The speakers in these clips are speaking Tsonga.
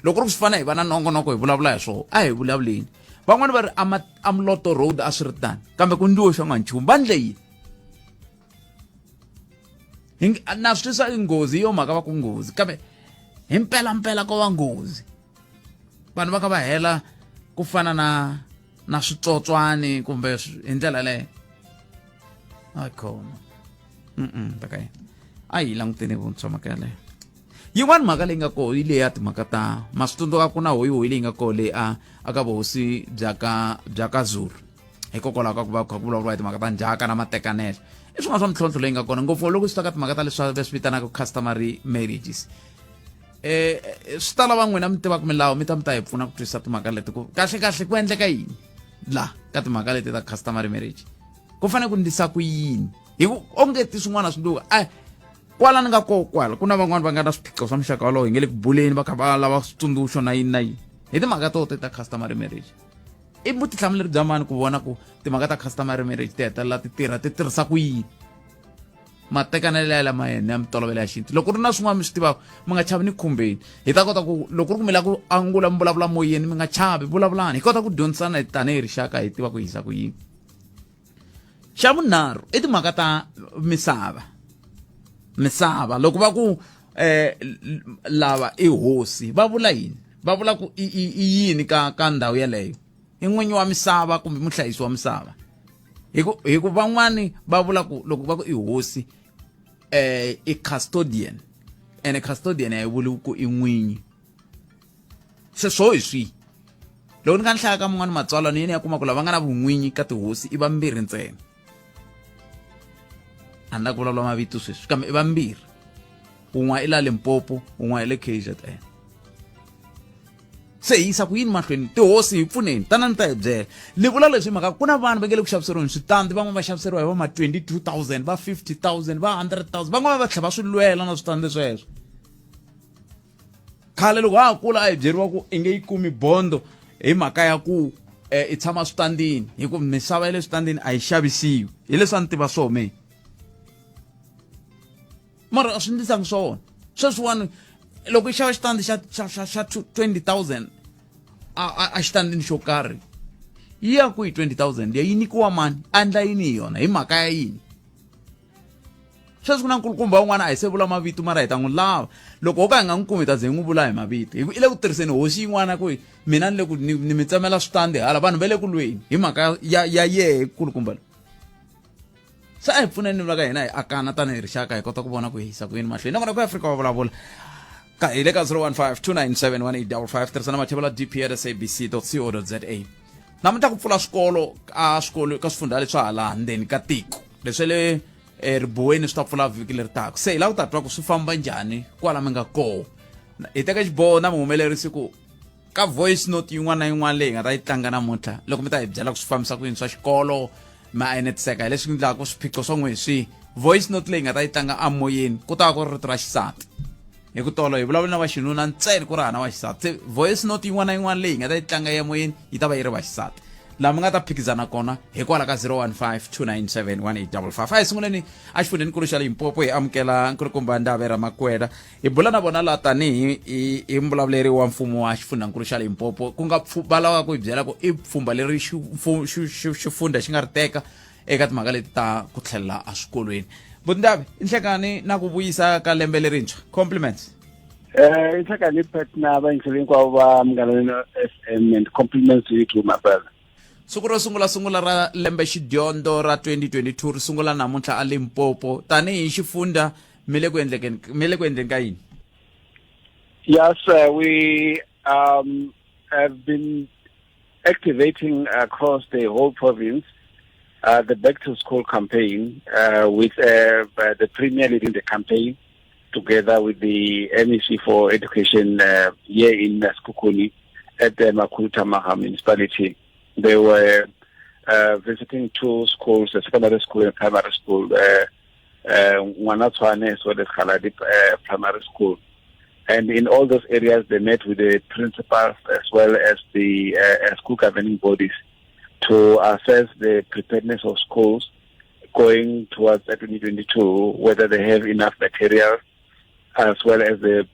Loko ri ku swi fana hi va na nongonoko hi vulavula hi swona, a hi vulavuleni. Van'wani va ri a Moloto Road a swi ri tani, kambe ku ndliwe xa n'wanchumu. Va ndle yini? Na swi twisisa i nghozi, hi yo mhaka va ku nghozi, kambe hi mpelampela ko va nghozi. Vanhu va ka va hela ku fana na switsotswani kumbe hi ndlela leyo. A khoma mm ta ka yena a yi languteni vuntshwa mhaka yaleyo. Yin'wani mhaka leyi nga koho yi leya timhaka ta ma swi tsundzuka ku na hoyihoyi leyi nga koho leyi a ka vuhosi bya ka Zulu, hikokwalaho ka ku va kha ku vulavuriwa hi timhaka ta ndzhaka na matekanelo. I swin'wana swa mintlhontlho leyi nga kona ngopfu loko swi ta ka timhaka ta leswi va swi vitanaka customary marriages. Swi ta lava n'wina mi tivaka milawu mi ta hi pfuna ku twisisa timhaka leti, ku kahle kahle ku endleka yini la ka timhaka leti ta customary marriage, ku fanele ku ndlisa ku yini, hi ku onge ti swin'wana swi nduka a kwala ni nga koho kwala ku na van'wani va nga na swiphiqo swa muxaka wolowo, hi nge le ku buleni, va kha va lava switsundzuxo na yini na yini hi timhaka to ta customary marriage. I vutihlamuleri bya mani ku vona ku timhaka ta customary marriage ti hetelela ti tirha, ti tirhisa ku yini, matekanelo ya lama yena ya mitolovelo ya xintu? Loko ku ri na swin'wana mi swi tivaka, mi nga chavi ni khumbeni, hi ta kota ku loko ri ku mi lava ku angula, mi vulavula moyeni, mi nga chavi, vulavulani, hi kota ku dyondzisana tanihi rixaka, hi tiva ku hisa ku yini. Xa vunharhu i timhaka ta misava. Misava, loko va ku lava i hosi, va vula yini? Va vula ku i yini ka ndhawu yeleyo? I n'winyi wa misava kumbe muhlayisi wa misava? Hi ku van'wani va vula ku loko va ku i hosi, i custodian, ene custodian a yi vuli ku i n'winyi. Se swo hi swihi? Loko ni nga ni hlaya ka man'wani matsalwa ni yena ya kuma ku lava nga na vun'winyi ka tihosi i vambirhi ntsena. A ni la ku vulavula mavito sweswi, kambe i vambirhi, wun'wana i la Limpopo, wun'wana i le KZN. Se hi yisa ku yini mahlweni? Tihosi, hi pfuneni, tanani ta hi byela. Ni vula leswi hi mhaka ku na vanhu va nge le ku xaviseriweni switandi. Van'wana va xaviseriwa hi va ma 22 000, va 50 000, va 100 000, van'wana va tlhela va swi lwela na switandi sweswo. Khale loko ha kula a hi byeriwa ku i nge yi kumi bondo hi mhaka ya ku i tshama switandini, hi ku misava ya le switandini a yi xavisiwi. Hi leswi a ni tiva swona me, mara a swi ndlisangi swona. Sweswiwani loko i xava xitandi xa 20 000 a xitandini xo karhi, yi ya kwihi 20 000 liya? Yi nyikiwa mani? A endla yini hi yona? Hi mhaka ya yini? Sweswi ku na nkulukumba un'wana, a hi se vula mavito, mara hi ta n'wi lava. Loko ho ka hi nga n'wi kumi, hi ta ze hi n'wi vula hi mavito, hi ku i le ku tirhiseni hosi yin'wana ku mina ni le ku ni mi tsemela switandi hala. Vanhu va le ku lweni hi mhaka ya yehe kulukumba loyi. Se a hi pfuneni vula ka hina, hi akana tanihi rixaka, hi kota ku vona ku hi yisa ku yini mahlweni. Nakona ku Afrika wa vulavula ka hi le ka 015 297 1855. Tirhisana mathevela dp at sabc co za. Namuntlha ku pfula swikolo a swikolo ka swifundha leswa hala ndzeni ka tiko, leswi le ribuweni swi ta pfula vhiki leri taka. Se hi lava ku ta twa ku swi famba njhani kwala mi nga koho. Hi teka xiboho na muhumelerisi ku ka voice note yin'wana na yin'wana leyi hi nga ta yi tlanga namuntlha, loko mi ta hi byela ku swi fambisa ku yini swa xikolo, ma enetiseka hi leswi endlaka, swiphiqo swa n'we hi swihi, voice note leyi nga ta yi tlanga amoyeni ku ta va ku ri rito ra xisati. Hi ku tolo hi vulavula na vaxinuna ntsena, ku ri hana vaxisati. Se voice note yin'wana na yin'wana leyi hi nga ta yi tlanga emoyeni yi ta va yi ri vaxisati. Laha mi nga ta phikizana kona hikwalaho ka 015 297 1855. A hi sunguleni a xifundzhenikulu xa Limpopo, hi amukela nkulukumba Ndave Ramakwela. Hi bula na vona laha tanihi hi mbulavuleri wa mfumo wa xifundzhankulu xa Limpopo, ku nga va lavaka ku hi byela ku i pfhumba leri xifundza xi nga ri teka eka timhaka leti ta ku tlhelela eswikolweni. Vutindave, i nhlekani na ku vuyisa ka lembe lerintshwa, compliments. I nhlekani Pat na vayingiseri hinkwavo va Munghana Lonene FM, and compliments to you too, my brother. Siku ro sungula sungula ra lembe xidyondzo ra 2022 ri sungula namuntlha a Limpopo. Tanihi xifundza mi le ku endlekeni, mi le ku endleni ka yini? Yes, we have been activating across the whole province the Back to School campaign with the Premier leading the campaign together with the MEC for Education here in Sekhukhune at the Makhuduthamaga municipality. They were visiting two schools, a secondary school and primary school, Ngwanatswane as well as Kgaladi Primary School. And in all those areas, they met with the principals as well as the school governing bodies to assess the preparedness of schools going towards 2022, whether they have enough material. as well as the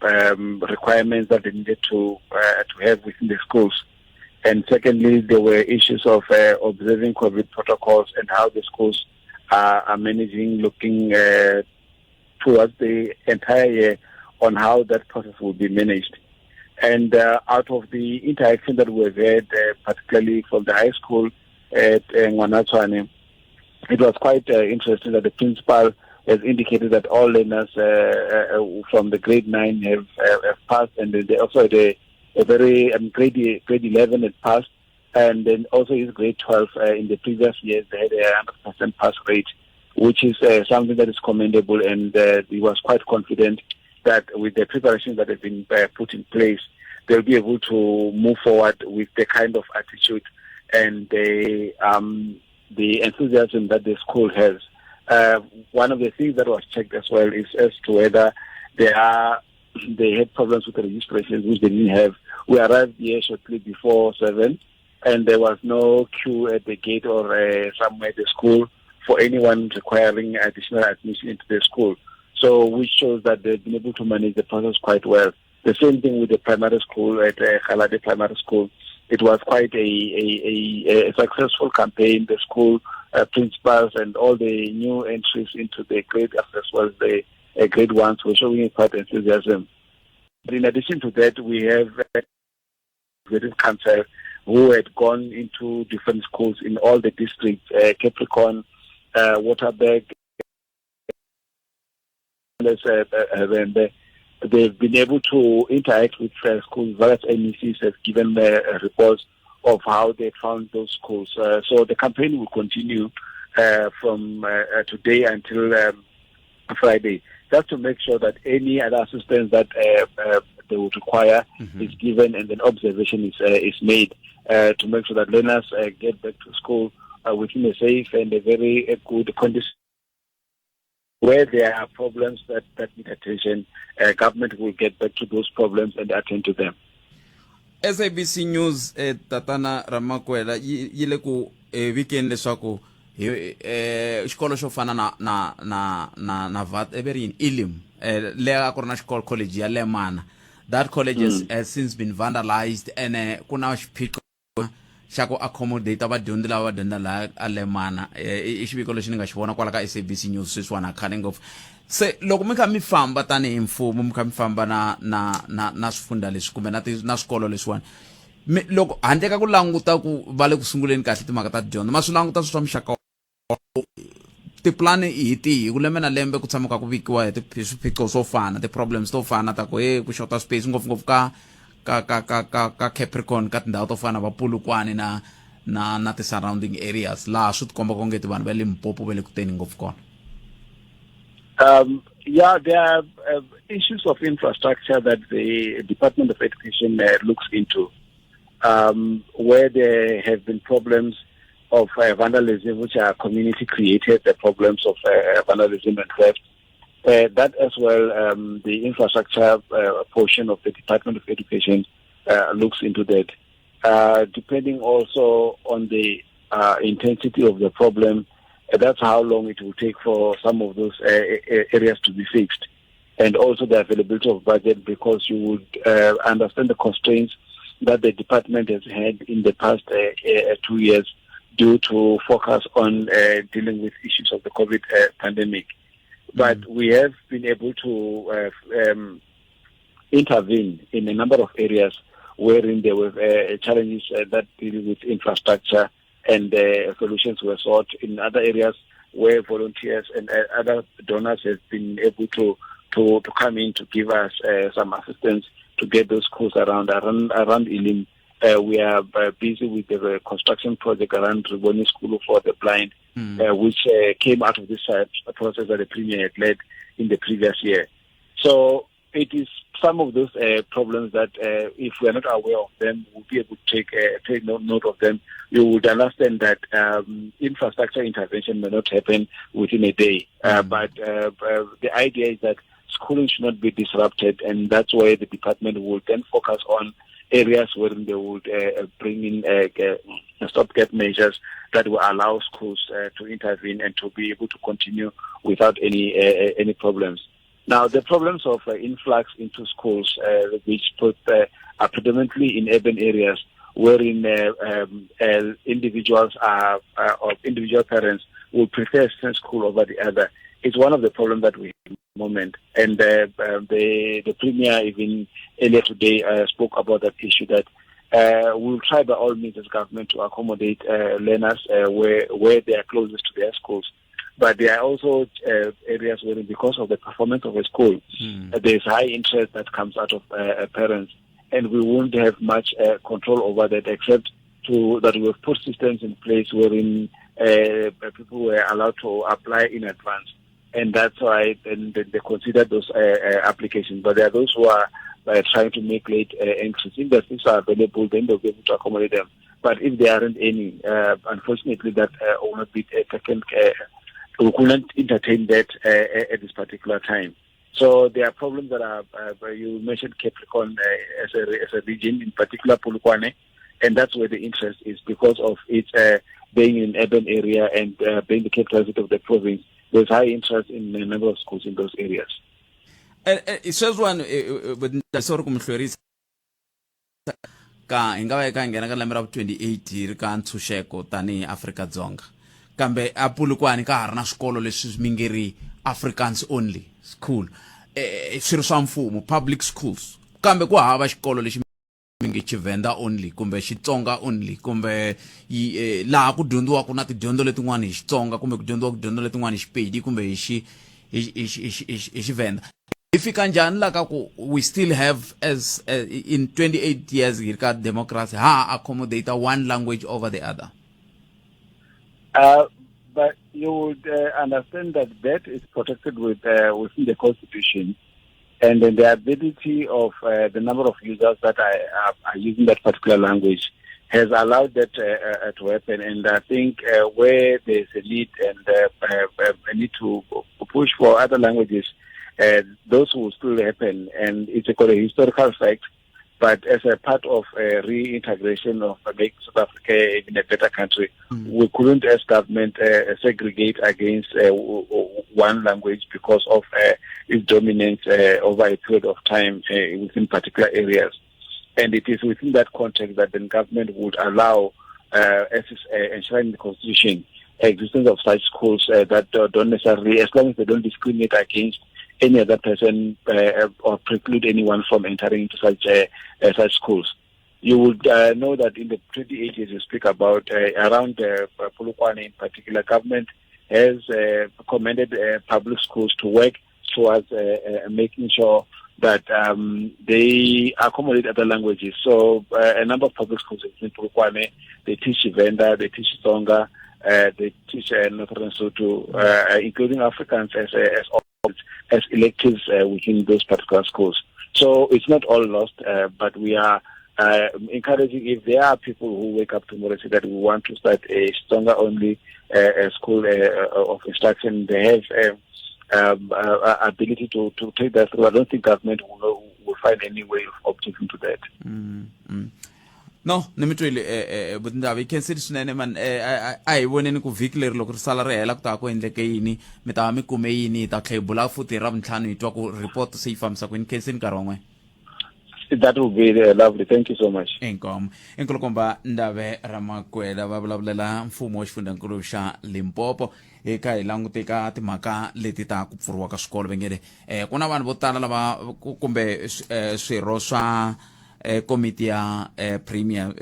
requirements that they needed to have within the schools. And secondly, there were issues of observing COVID protocols and how the schools are managing, looking towards the entire year on how that process will be managed. And out of the interaction that we've had, particularly from the high school at Ngwanatswane, it was quite interesting that the principal has indicated that all learners from the grade 9 have passed, and then they also had a very grade 11 had passed, and then also his grade 12 in the previous years they had a 100% pass rate, which is something that is commendable, and he was quite confident that with the preparations that have been put in place, they'll be able to move forward with the kind of attitude and the enthusiasm that the school has. One of the things that was checked as well is as to whether they had problems with the registrations, which they didn't have. We arrived here shortly before 7, and there was no queue at the gate or somewhere at the school for anyone requiring additional admission into the school. So, which shows that they've been able to manage the process quite well. The same thing with the primary school at Khalade Primary School. It was quite a successful campaign. The school principals and all the new entries into the grade as well as the grade ones were showing quite enthusiasm. But in addition to that, we have executive council who had gone into different schools in all the districts, Capricorn, Waterberg, they've been able to interact with schools. Various MECs have given reports of how they found those schools. So the campaign will continue from today until Friday, just to make sure that any other assistance that they would require is given, and then observation is made to make sure that learners get back to school within a safe and a very good condition. Where there are problems that need attention, government will get back to those problems and attend to them. SABC News Tatana Ramakwela yi le ku vikeni leswaku hi xikolo xo fana na na na na na vat everi yini Elim le a ku ri na xikolo college ya Lemana. That college has since been vandalized, and ku na xiphiqo xa ku accommodate vadyondzi lava va dyondza laha a Lemana. I xiviko lexi ni nga xi vona kwala ka SABC News sweswiwani, a khale ngopfu. Se loko mi kha mi famba tanihi mfumo, mi kha mi famba na na na na swifundha leswi kumbe na na swikolo leswiwani, loko handle ka ku languta ku va le ku sunguleni kahle timhaka ta tidyondzo, ma swi languta swi swa muxaka, tipulani hi tihi? Ku lembe na lembe ku tshama ka ku vikiwa hi swiphiqo swo fana, ti-problems to fana ta ku he ku xota space, ngopfungopfu ka ka ka ka ka ka Capricorn, ka tindhawu to fana va Polokwane na na na ti-surrounding areas, laha swi tikomba onge ti vanhu va Limpopo va le ku teni ngopfu kona. Yeah, there are issues of infrastructure that the Department of Education looks into, where there have been problems of vandalism, which are community-created, the problems of vandalism and theft. That as well, the infrastructure portion of the Department of Education looks into that. Depending also on the intensity of the problem, that's how long it will take for some of those areas to be fixed. And also the availability of budget, because you would understand the constraints that the department has had in the past 2 years due to focus on dealing with issues of the COVID pandemic. But we have been able to intervene in a number of areas wherein there were challenges that deal with infrastructure, and solutions were sought in other areas where volunteers and other donors have been able to come in to give us some assistance to get those schools around Elim. We are busy with the construction project around Riboni School for the Blind, which came out of this process that the Premier had led in the previous year. So it is some of those problems that if we are not aware of them, we'll be able to take note of them. You would understand that infrastructure intervention may not happen within a day. But the idea is that schooling should not be disrupted, and that's why the department will then focus on areas where they would bring in stopgap measures that will allow schools to intervene and to be able to continue without any problems. Now, the problems of influx into schools, which put, are predominantly in urban areas, wherein individuals are, or individual parents will prefer a certain school over the other, is one of the problems that we have at the moment. And the Premier, even earlier today, spoke about that issue, that we'll try by all means as government to accommodate learners where they are closest to their schools. But there are also areas where, because of the performance of a school, there's high interest that comes out of parents, and we won't have much control over that, except to that we have put systems in place wherein people were allowed to apply in advance. And that's why then they consider those applications. But there are those who are trying to make late entries. If the seats are available, then they'll be able to accommodate them. But if there aren't any, unfortunately, that will not be taken. We couldn't entertain that at this particular time. So there are problems that are, you mentioned Capricorn as a region, in particular Polokwane, and that's where the interest is, because of its being in an urban area and being the capital city of the province. There's high interest in a number of schools in those areas. Sweswiwani, sorry ku mi hlwerisa, ka hi nga va hi ka hi nghena ka lembe ra vu 28 hi ri ka ntshunxeko tanihi Afrika-Dzonga, kambe a Polokwane ka ha ri na swikolo leswi mi nge ri Afrikaans only school, swi ri swa mfumo, public schools, kambe ku hava xikolo lexi mi nge Tshivenda only kumbe Xitsonga only, kumbe laha ku dyondziwaka na tidyondzo letin'wana hi Xitsonga, kumbe ku dyondziwaka tidyondzo letin'wana hi Xipedi kumbe hi xi hi hi hi hi hi Xivenda. Hi fika njhani la ka ku we still have, as in 28 years hi ri ka democracy, ha ha accommodate one language over the other? But you would understand that that is protected within the Constitution, and then the ability of the number of users that are using that particular language has allowed that to happen. And I think where there's a need and a need to push for other languages, those will still happen. And it's a historical fact, but as a part of reintegration of making South Africa even a better country, we couldn't as government segregate against one language because of its dominance over a period of time within particular areas. And it is within that context that the government would allow, as is enshrined in the Constitution, existence of such schools that don't necessarily, as long as they don't discriminate against any other person or preclude anyone from entering into such schools. You would know that in the 28 years you speak about, around Polokwane in particular, government has commended public schools to work towards making sure that they accommodate other languages. So a number of public schools in Polokwane, they teach Venda, they teach Tsonga, they teach Northern Sotho, including Afrikaans as electives within those particular schools. So it's not all lost, but we are encouraging, if there are people who wake up tomorrow and say that we want to start a Xitsonga only school of instruction, they have ability to take that through. I don't think government will find any way of objecting to that. No, ni mi twile, Butindava, yi khensile swinene man. A hi voneni ku vhiki leri loko ri sala ri hela ku ta va ku endleke yini, mi ta va mi kume yini. Hi ta tlhela hi bula futhi hi Ravuntlhanu, hi twa ku report se yi fambisa kwini. Khensini nkarhi wa n'wina. That will be lovely. Thank you so much. Inkomu. Inkulukumba Ndavhe Ramakwela va vulavulela mfumo wa xifundzankulu xa Limpopo. Hi kha hi langute ka timhaka leti ta ku pfuriwa ka swikolo vengele. Ku na vanhu vo tala lava kumbe swirho swa komiti ya premier,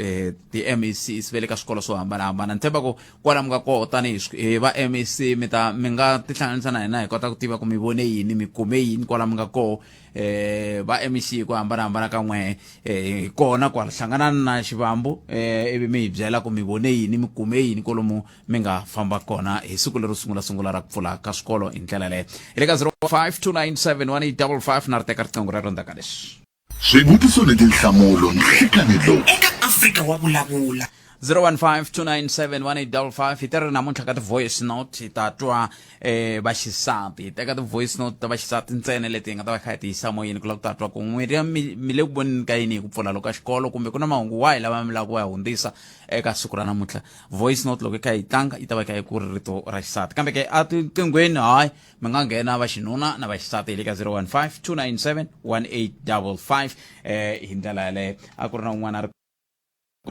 ti-MEC va le ka swikolo swo hambanahambana. Ni tshemba ku kwala mi nga koho tanihi hi va MEC, mi ta mi nga tihlanganisa na hina, hi kota ku tiva ku mi vone yini, mi kume yini kwala mi nga koho. Va MEC ku hambanahambana ka n'wehe, hi kona kwala hlanganani na Xivambu, ivi mi hi byela ku mi vone yini, mi kume yini kolomu mi nga famba kona hi siku lero sungula sungula ra ku pfula ka swikolo. Hi ndlela leyo hi le ka 05 297 1855 na ri teka riqingho rero ndzhaku ka leswi. Swivutiso ni tinhlamulo nhlikani lowu. Eka Afrika wa Vulavula. 015 297 1855. Hi tirhi namuntlha ka ti-voice note, hi ta twa vaxisati. Hi teka ti-voice note ta vaxisati ntsena leti hi nga ta va kha hi ti yisa moyeni ku lava ku ta twa ku n'wina mi le ku voneni ka yini hi ku pfula loko ka xikolo, kumbe ku na mahungu wahi lama mi lava ku ya hundzisa eka siku ra namuntlha. Voice note loko yi kha yi tlanga yi ta va yi kha yi ku ri rito ra xisati, kambe ke a tinqinghweni hayi, mi nga nghena vaxinuna na vaxisati hi le ka 015 297 1855. Hi ndlela yaleyo a ku ri na un'wana a ri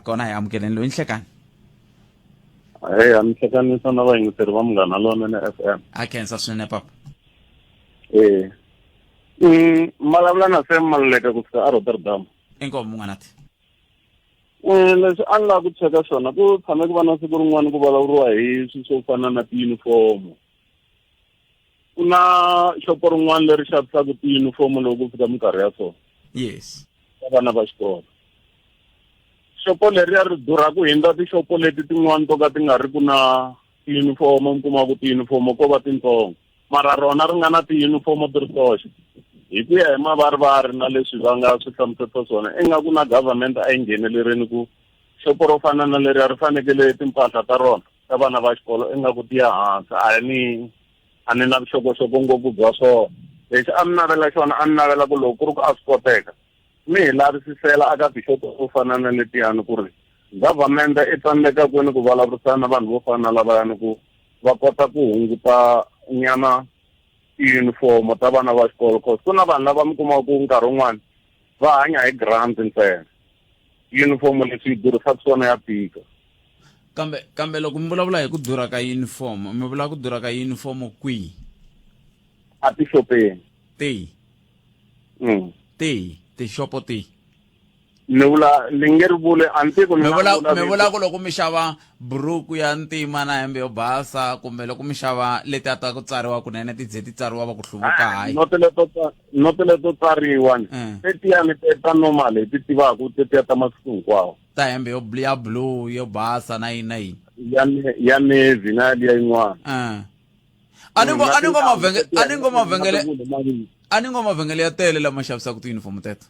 kona, hi amukeleni loyi. Nhlekani. Hey, a mi hlekanisa na vayingiseri va Munghana Lonene FM. A khensa swinene, papa. Eh. Malavula na Sam Maluleke kusuka a Rotterdam. Inkomu, mun'wanati. Leswi a ni lava ku cheka swona, ku tshame ku va na siku rin'wana ku vulavuriwa hi swilo swo fana na tiyunifomo. Ku na xopo rin'wana leri xavisaka tiyunifomo loko ku fika minkarhi ya so. Yes. Ta vana va xikolo. Xopo leriya ri durha ku hindza tixopo leti tin'wana to ka ti nga ri ku na tiyunifomo, mi kuma ku tiyunifomo ko va tintsongo, mara rona ri nga na tiyunifomo ti ri toxe. Hi ku ya hi mavarivari na leswi va nga swi hlamuserisa swona, ingaku na government a yi nghenelerini ku xopo ro fana na leriya ri fanekele timpahla ta rona ta vana va xikolo ingaku ti ya hansi. A ni a ni na vuxokoxoko ngopfu bya swona. Lexi a ni navela xona, a ni navela ku loko ku ri ku a swi koteka, mi hi lavisisela aka tixopo to fana na letiyani ku ri government i tsandzeka kwini ku vulavurisana na vanhu vo fana na lavayani ku va kota ku hunguta nyana tiyunifomo ta vana va xikolo, cause ku na vanhu lava mi kumaka ku nkarhi wun'wani va hanya hi grant ntsena, yunifomo leswi yi durisaka swona ya tika. Kambe loko mi vulavula hi ku durha ka uniform, mi vula ku durha ka uniform kwihi? A tixopeni. Tihi? Tihi tixopo tihi? Ni vula ni nge ri vule, a ni tivi ku mi vula, mi vula ku loko mi xava buruku ya ntima na hembe yo basa, kumbe loko mi xava letiya ta ku tsariwa kunene, ti ze ti tsariwa va ku hluvuka? Hayi. Noto leto tsariwa ni tetiyani ta normal hi ti tivaku, tetiya ta masiku hinkwawo. Ta hembe yo ya blue, yo basa, na yini na yini. Ya navy na liya yin'wana. A ni ngo mavhengele, a ni ngo mavhengele, a ni ngo mavhengele ya tele lama xavisaka ti-uniform teto.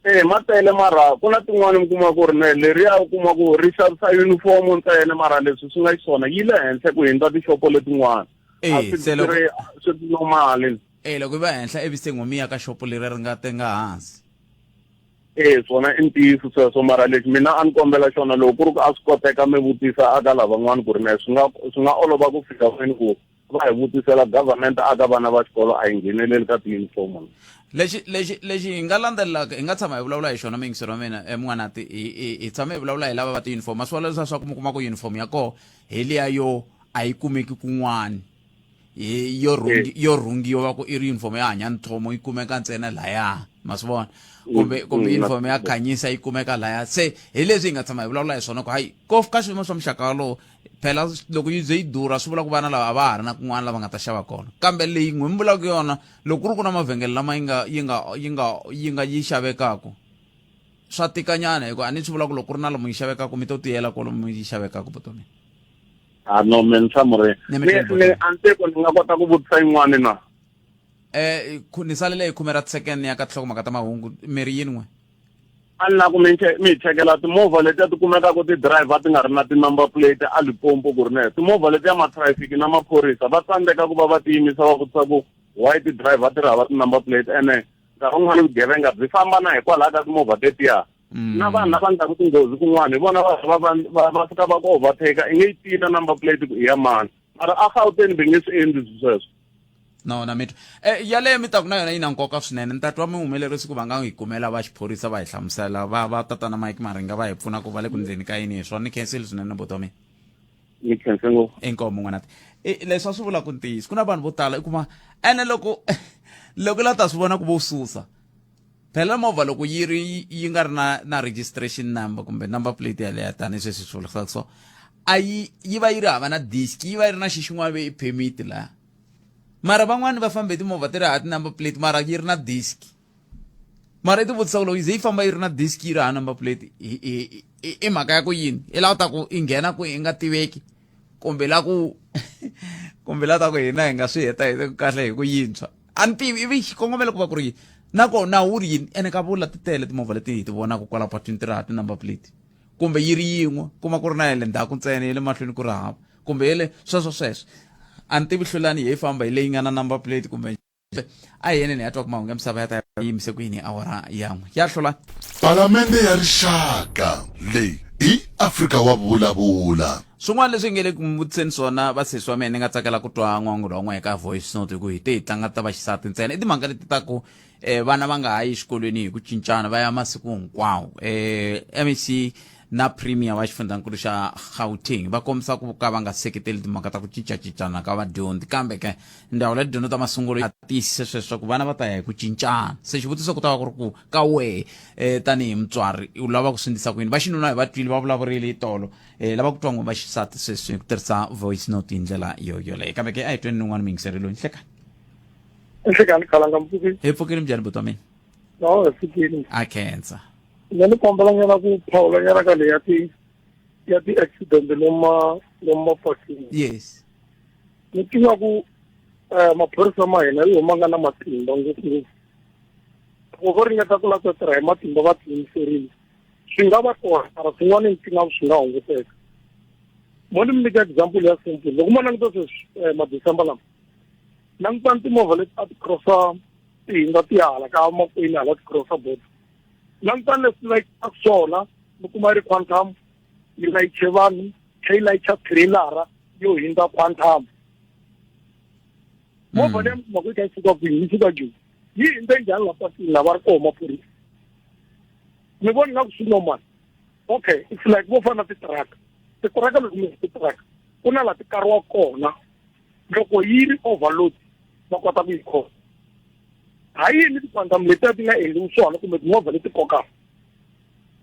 Eh, ma tele, mara ku na tin'wani mi kuma ku ri ne leriya u kuma ku ri xavisa uniform ntsena, mara leswi swi nga xiswona yi le henhla ku hindza tixopo letin'wana. Eh, se loko swi normal. Eh, loko yi va henhla ivi se n'we mi ya ka xopo leri ri nga tenga hansi. Eh, swona i ntiyiso sweswo, mara lexi mina a ni kombela xona, loko ku ri ku a swi koteka mi vutisa aka lavan'wana ku ri ne swi nga olova ku fika kwini ku va hi vutisela government aka vana va xikolo a yi ngheneleli ka tiyunifomo. Lexi hi nga landzelelaka, hi nga tshama hi vulavula hi xona, muyingiseri wa mina, mun'wanati, hi tshame hi vulavula hi lava va tiyunifomo. A swi vula leswaku mi kuma ku uniform ya koho hi liya yo a yi kumeki kun'wani, hi yo rhungi, yo rhungiwa, va ku i ri uniform ya hanya nthomo, yi kumeka ntsena laya, ma swi vona, kumbe uniform ya khanyisa yi kumeka laya. Se hi leswi hi nga tshama hi vulavula hi swona ku hayi ko ka swiyimo swa muxaka walowo, phela loko yi ze yi durha swi vula ku vana lava a va ha ri na kun'wana lava nga ta xava kona. Kambe leyi n'we mi vulaka yona, loko ku ri ku na mavhengele lama yi nga yi xavekaka, swa tikanyana, hikuva a ni swi vula ku loko ku ri na lomu yi xavekaka, mi to tiyela kwalomu yi xavekaka vutomi. A no, me ni hlamure ni a ni tivi ku ni nga kota ku vutisa yin'wani na. Ni salele hi khume ra second ya ka tinhlokomhaka ta mahungu. Mi ri yini n'we? A ni la ku mi hi chekela timovha letiya ti kumekaka ti-driver ti nga ri na ti-number plate a Limpopo, ku ri ne timovha letiya ma-traffic na maphorisa va tsandzeka ku va va tiyimisa va vutisa ku why ti-driver ti ri hava ti-number plate, ene nkarhi wun'wani vugevenga byi famba na hikwalaho ka timovha tetiya. Na vanhu lava endlaka tinghozi kun'wana hi vona va fika va ku overtake, i nge yi tiyi na number plate ku i ya mani, mara a Gauteng va nge swi endli sweswo. No, na mitwa yaleyo mi taku na yona yi na nkoka swinene. Ni ta twa mi humelerisi ku va nga hi kumela va xiphorisa va hi hlamusela, va tatana Mike Maringa va hi pfuna ku va le ku ndzeni ka yini hi swona. Ni khensile swinene, buti wa mina. Ni khense ngopfu. Inkomu, n'wanati. Leswi a swi vula ku ntiyiso, ku na vanhu vo tala i kuma ene loko la ta swi vona ku vo susa phela movha loko yi ri yi nga ri na registration number kumbe number plate yaleyo, tanihi sweswi swi vurisaka so, a yi yi va yi ri hava na disc, yi va yi ri na xi xin'wana ve i permit laha. Mara van'wani va fambe hi timovha ti ri hava ti-number plate, mara yi ri na disc. Mara i ti vutisa ku loko yi ze yi famba yi ri na disc, yi ri hava number plate, i mhaka ya ku yini? I lava ta ku i nghena ku i nga tiveki, kumbe la ta ku hina hi nga swi heta hi kahle hi ku yintshwa, a ni tivi ivi xikongomelo ku va ku ri yini, nakona wu ri yini. Ene ka vula ti tele timovha leti hi ti vonaka kwala patwini ti ri hava ti-number plate. Kumbe yi ri yin'we, kuma ku ri na ya le ndzhaku ntsena, ya le mahlweni ku ri hava, kumbe ya le sweswo sweswo. A ni tivi Hlulani hi famba hi leyi nga na number plate kumbe a hi yeneni ya twa ku mahungu ya misava ya ta ya yimise ku yini awara yan'we ya hlula. Palamende ya Rixaka leyi i Afrika wa Vulavula. Swin'wana leswi nge le ku mi vutiseni swona vasesi wa mina ni nga tsakela ku twa n'wangulo wa n'we eka voice note hi ku hi te hi tlanga ta vaxisati ntsena i timhaka leti ta ku eh, vana va nga ha yi exikolweni hi ku cincana va ya masiku hinkwawo. MEC na Premier wa xifundzankulu xa Gauteng va kombisa ku ka va nga seketeli timhaka ta ku cincacincana ka vadyondzi, kambe ke ndzawulo ya tidyondzo ta masungulo ya tiyisise sweswo ku vana va ta ya hi ku cincana. Se xivutiso ku ta va ku ri ku ka wehe tanihi mutswari u lava ku swi endlisa ku yini? Va xinuna hi va twile va vulavurile hi tolo, lava ku twa n'we va xisati sweswi hi ku tirhisa voice note hi ndlela yo yoleyo. Kambe ke a hi tweni un'wana muyingiseri loyi. Nhlekani. Nhlekani Khalanga, mpfukile. Hi pfukile, njhani buti wa mina? No, hi pfukile. A khensa. Nṋe ni kombela nyana ku phawula nyana ka leyi ya ti ya ti-accident lomu lomu mapatwini. Yes. Ni tiva ku maphorisa ma hina hi ma nga na matimba ngopfungopfu. Loko vo ringeta ku lava ku tirha hi matimba va tiyimiserile swi nga va kona, mara swin'wana ni tiva swi nga hunguteka. Mo ni mi nyika example ya simple, loko mo languta sweswi ma-December lama, langutani timovha leti a ti crossa ti hundza ti ya hala ka makwini hala ti crossa border, langutani leswi layichaka swona, mi kuma yi ri Quantum yi layiche vanhu, tlhe yi layicha trailer yo hindza Quantum. Movha leyi mi kuma ku yi kha yi suka kwini, yi suka Joni, yi hindze njhani la patwini la va ri koho maphorisa? Mi vona nga ku swi normal? Okay, it's like vo fana na titiraka. Titiraka loko mi titiraka ku na la ti kariwa kona, loko yi ri overload va kota ku yi khoma. Ha yini ti-Quantum letiya ti nga endliwi swona kumbe timovha leti kokaka?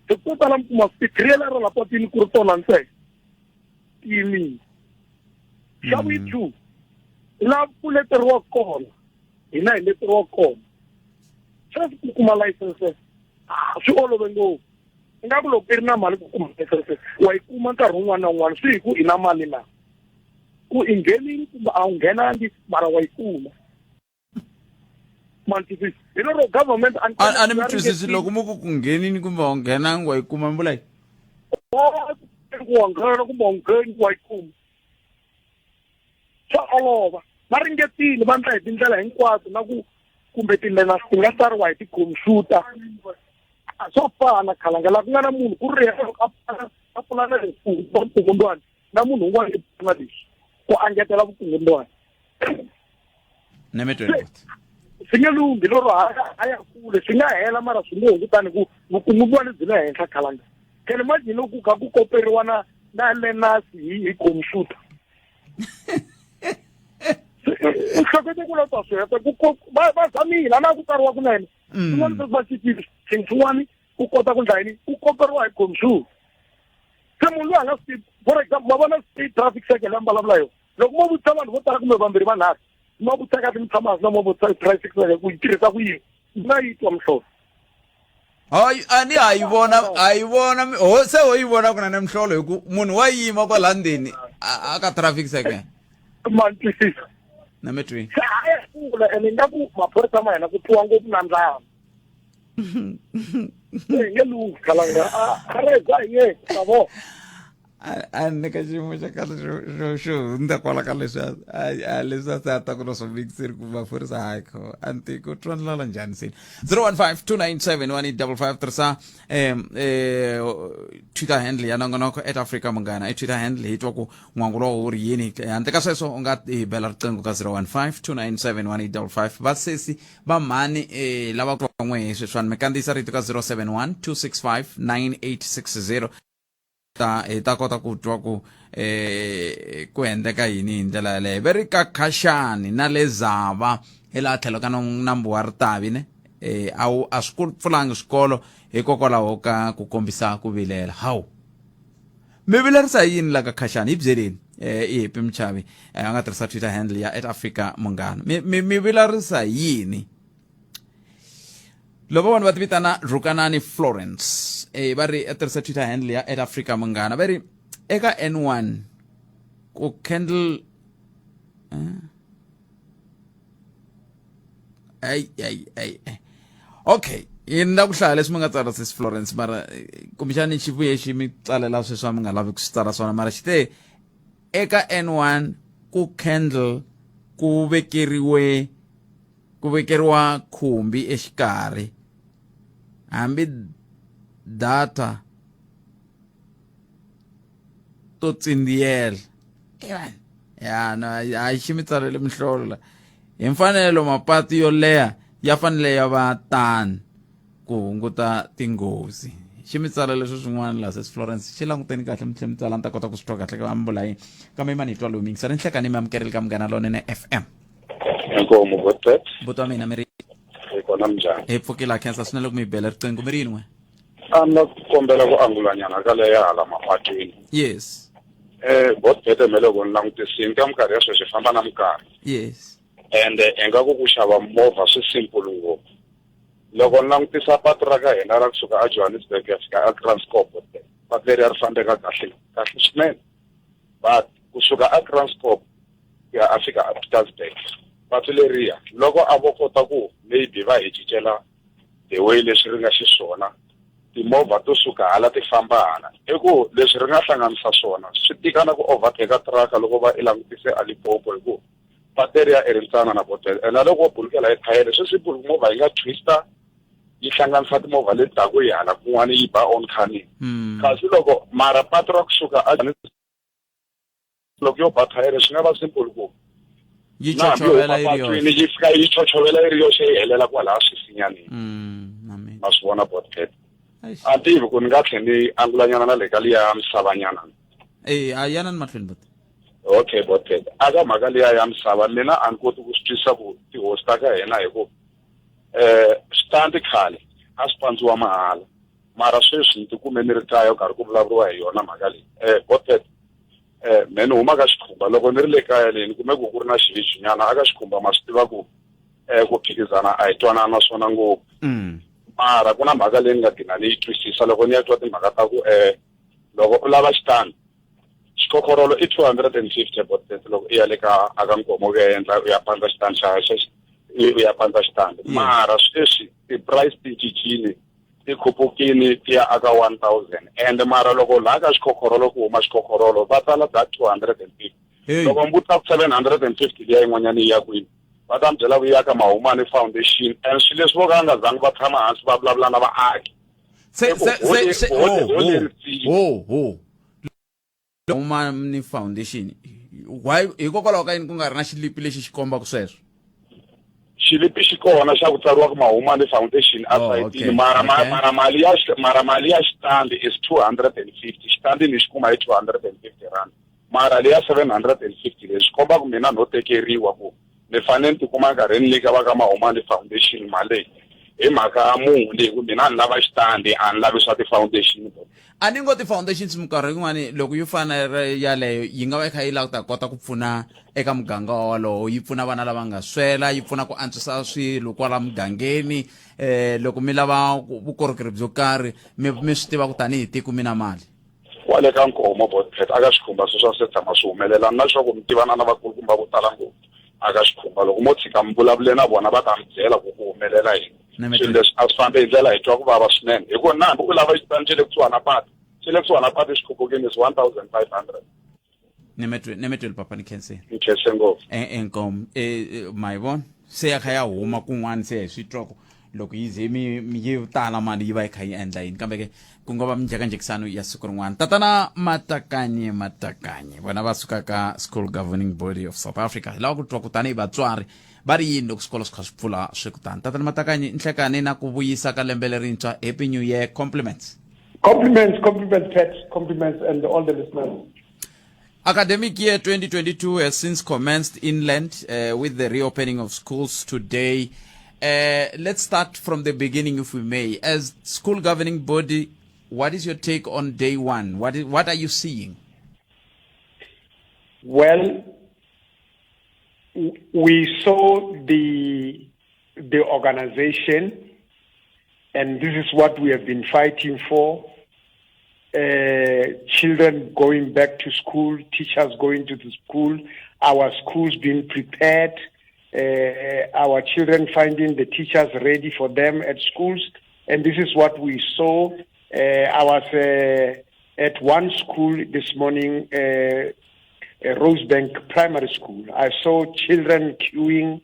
Hi ko tala mi kuma ti-trailer la patwini ku ri tona ntsena ti yimile. Xa vu two, la ku leteriwaka kona, hina hi leteriwaka kona sweswi ku kuma license swi olove ngopfu. Ingaku loko i ri na mali ku kuma license wa yi kuma nkarhi wun'wana na wun'wana, swi hi ku i na mali na ku i nghenile kumbe a wu nghenangi, mara wa yi kuma. Mantwisisi hi lero government a ni mi twisisi loko mi ku ku nghenini kumbe wa nghenangi wa yi kuma, mi vula yini? Ku wa nghena kumbe wa ngheni wa yi kuma swa olova. Va ringetile va ndla hi tindlela hinkwato na ku kumbe tindlela ti nga tsariwa hi tikhomphyuta, a swo fana Khalanga laha ku nga na munhu ku ri a pulana vukungundwani na munhu un'wana i pulana leswi ku engetela vukungundwani. Swi nge lunghi lero a ya kule, swi nga hela mara swi nge hungutani ku vukungundwani byi le henhla Khalanga. Can imagine loko kha ku koperiwa na na learners hi computer. U hlekete ku la ta swi heta ku va zamile a na ku tsariwa kunene swin'wana sweswi va cincile swin'wana u kota ku ndla yini, u koperiwa hi computer. Se munhu loyi a nga swi tivi, for example, ma vona state traffic circle ya mi vulavula yona, loko mo vutisa vanhu vo tala kumbe vambirhi vanharhu, ma vutisa kahle mi tshama hansi na mo vutisa traffic circle ku yi tirhisa ku yini, mi nga yi twa mihlolo. Hayi, a ni ha yi vona, ha yi vona, ho se ho yi vona ku na na mihlolo hi ku munhu wa yima kwala ndzeni a ka traffic circle. Ma ni twisisa? Na mi twi. Se a ya kula ene nga ku maphorisa ma hina ku twiwa ngopfu na ndlala. Se nge lunghi Khalanga, a re bya hi ye ta vona. A ni ka xiyimo xa kahle xo hundza kwala ka leswi a leswi a se a ta ku na swo mixeri ku maphorisa hayi kho a ni tivi ku twa ndlala njhani se. 015 297 1855 tirhisa Twitter handle ya nongonoko at Africa Munghana i Twitter handle, hi twa ku n'wangulo wu ri yini. Handle ka sweswo u nga hi bela riqingho ka 015 297 1855. Vasesi va mhani lava ku twa n'we sweswiwani mi kandziyisa rito ka 071 265 9860, ta hi ta kota ku twa ku ku endleka yini hi ndlela yaleyo. Ve ri ka Khashani na le Zava hi laha tlhelo ka nambu wa Ritavi ne a wu a swi ku pfulangi swikolo hikokwalaho ka ku kombisa ku vilela. Hawu, mi vilerisa hi yini la ka Khashani? Hi byeleni. I Happy Mchavi, a nga tirhisa Twitter handle ya at Africa Munghana. Mi vilerisa hi yini? Loko vanhu va ti vitana Rhukanani Florence, va ri a tirhisa Twitter handle ya at Africa Munghana, va ri eka N1 ku candle ay ay ay ay. Okay. Yi ni la ku hlaya leswi mi nga tsala sis Florence mara eh, kumbexani xi vuye xi mi tsalela sweswi a mi nga lavi ku swi tsala swona mara xi te eka N1 ku candle ku vekeriwe ku vekeriwa khumbi exikarhi hambi data to tsindziyela ya no a xi mi tsalele mihlolo la hi mfanelo mapatu yo leha ya fanele ya va tani ku hunguta tinghozi xi mi tsala leswi swin'wana laha sesi Florence xi languteni kahle mi tlhe mi tsala ni ta kota ku swi twa kahle ka mi vula yini kambe mani hi twa lowu mingisani nhlekani mi amukerile ka Munghana Lonene FM. Inkomu Godfred. Buti wa mina mi ri Hi kona minjhani? Hi pfukile khensa swinene loko mi bela riqingho mi ri yini n'we? A ni la ku kombela ku angulanyana ka leya hala mapatwini. Yes. Eh Godfred me loko ni langutisini ka minkarhi ya sweswi famba na minkarhi. Yes. Ende ingaku ku xava movha swi simple ngopfu. Loko ni langutisa patu ra ka hina ra kusuka a Johannesburg ya fika a Kranskop, patu leri a ri fambeka kahle kahle swinene. But kusuka a Kranskop ku ya a fika a Pietersburg patu leriya loko a vo kota ku maybe va hi cincela the way leswi ri nga xiswona timovha to suka hala ti famba hala i ku leswi ri nga hlanganisa swona swi tika na ku overtake truck loko va i langutise a Limpopo hi ku patu leriya i ri ntsana na botele ene loko wo bulukela hi thayere swi simple ku movha yi nga twister yi hlanganisa timovha leti taku yi hala kun'wana yi ba on coming kasi loko mara patu ra kusuka a loko yo ba thayere swi nga va simple ku yi chochovela yi ri yoxe yi fika yi chochovela yi ri yoxe yi helela kwalaha swisinyanini ma swi vona botket a tivi ku ni nga tlhe ni angulanyana na le ka liya misavanyana e a yana ni mahlweni bot okay botket a ka mhaka liya ya misava mina a ni koti ku swi twisisa ku tihosi ta ka hina hi ku um switandi khale a swi pandziwa mahala mara sweswi ni tikume ni ri kaya ku karhi ku vulavuriwa hi yona mhaka leyi um botket eh me ni huma ka xikhumba loko ni ri le kaya leyi ni kume ku ku ri na xivijinyana aka xikhumba ma swi tiva ku eh ku phikizana a hi twanana swona ngopfu mara ku na mhaka leyi ni nga gina ni yi twisisa loko ni ya twa timhaka ta ku eh loko u lava xitandi xikhokhorolo i 250 botset loko i ya le ka aka nkomo u ya endla u ya pandza xitandi xa xa u ya pandza xitandi mara sweswi ti-price ti cincile ti khupukini ti ya aka 1000 and mara loko laha ka xikhokhorolo ku huma xikhokhorolo va tsala that 250 loko mi vutisa ku 750 liya yin'wanyana yi ya kwini va ta mi byela ku ya ka Mahumani Foundation and swilo leswi vo ka nga zangi va tshama hansi va vulavula na vaaki se se se ho ho Humani Foundation why hikokwalaho ka yini ku nga ri na xilipi lexi xi kombaka sweswo xilipi xi kona xa ku tsariwa ku Mahumani Foundation a oh, sayitini mara mara mali ya mara mali ya xitandi is 250 xitandi ni xi kuma hi 250 rand mara leya 750 leyi swi komba ku mina no tekeriwa ku ni fanele ni tikuma nkarhi ni nyika va ka Mahumani Foundation mali leyi hi mhaka ya muni hi ku mina ni lava xitandi a ni lavi swa ti-foundation. A ni ngo ti-foundations minkarhi yin'wani loko yo fana yaleyo yi nga va yi kha yi lava ku ta kota ku pfuna eka muganga wolowo yi pfuna vana lava nga swela yi pfuna ku antswisa swilo kwala mugangeni eh loko mi lava vukorhokeri byo karhi mi mi swi tiva ku tanihi tiko mi na mali kwale ka Nkomo Botpet aka xikhumba sweswo a swi se tshama swi humelela na leswaku mi tivana na vakulukumba vo tala ngopfu aka xikhumba loko mo tshika mi vulavule na vona va ta mi byela ku ku humelela yini swilo leswi a swi fambi hi ndlela hi twa ku vava swinene hi ku na hambi u lava xitandi xa le kusuhana patu xa le kusuhana patu xikhuphukini is 1500 nemetweli papa ni khenseni ni khense ngopfu inkomu ma yi vona se ya kha ya huma kun'wana se hi swi twa ku loko yi ze mi yi tala mali yi va yi kha yi endla yini kambe ke ku nga va minjhekanjhekisano ya siku rin'wana tatana matakanye matakanye vona va suka ka School Governing Body of South Africa hi lava ku twa ku tanihi vatswari va ri yini loko swikolo swi kha swi pfula swi ku tani tatana matakanye nhlekani na ku vuyisa ka lembe lerintshwa happy new year compliments. Compliments, compliments, Pat, compliments, and all the listeners. Academic year 2022 has since commenced inland with the reopening of schools today. Let's start from the beginning, if we may. As school governing body, what is your take on day one? What are you seeing? Well, we saw the organization, and this is what we have been fighting for. Children going back to school, teachers going to the school, our schools being prepared, our children finding the teachers ready for them at schools, And this is what we saw. I was at one school this morning, Rosebank Primary School. I saw children queuing,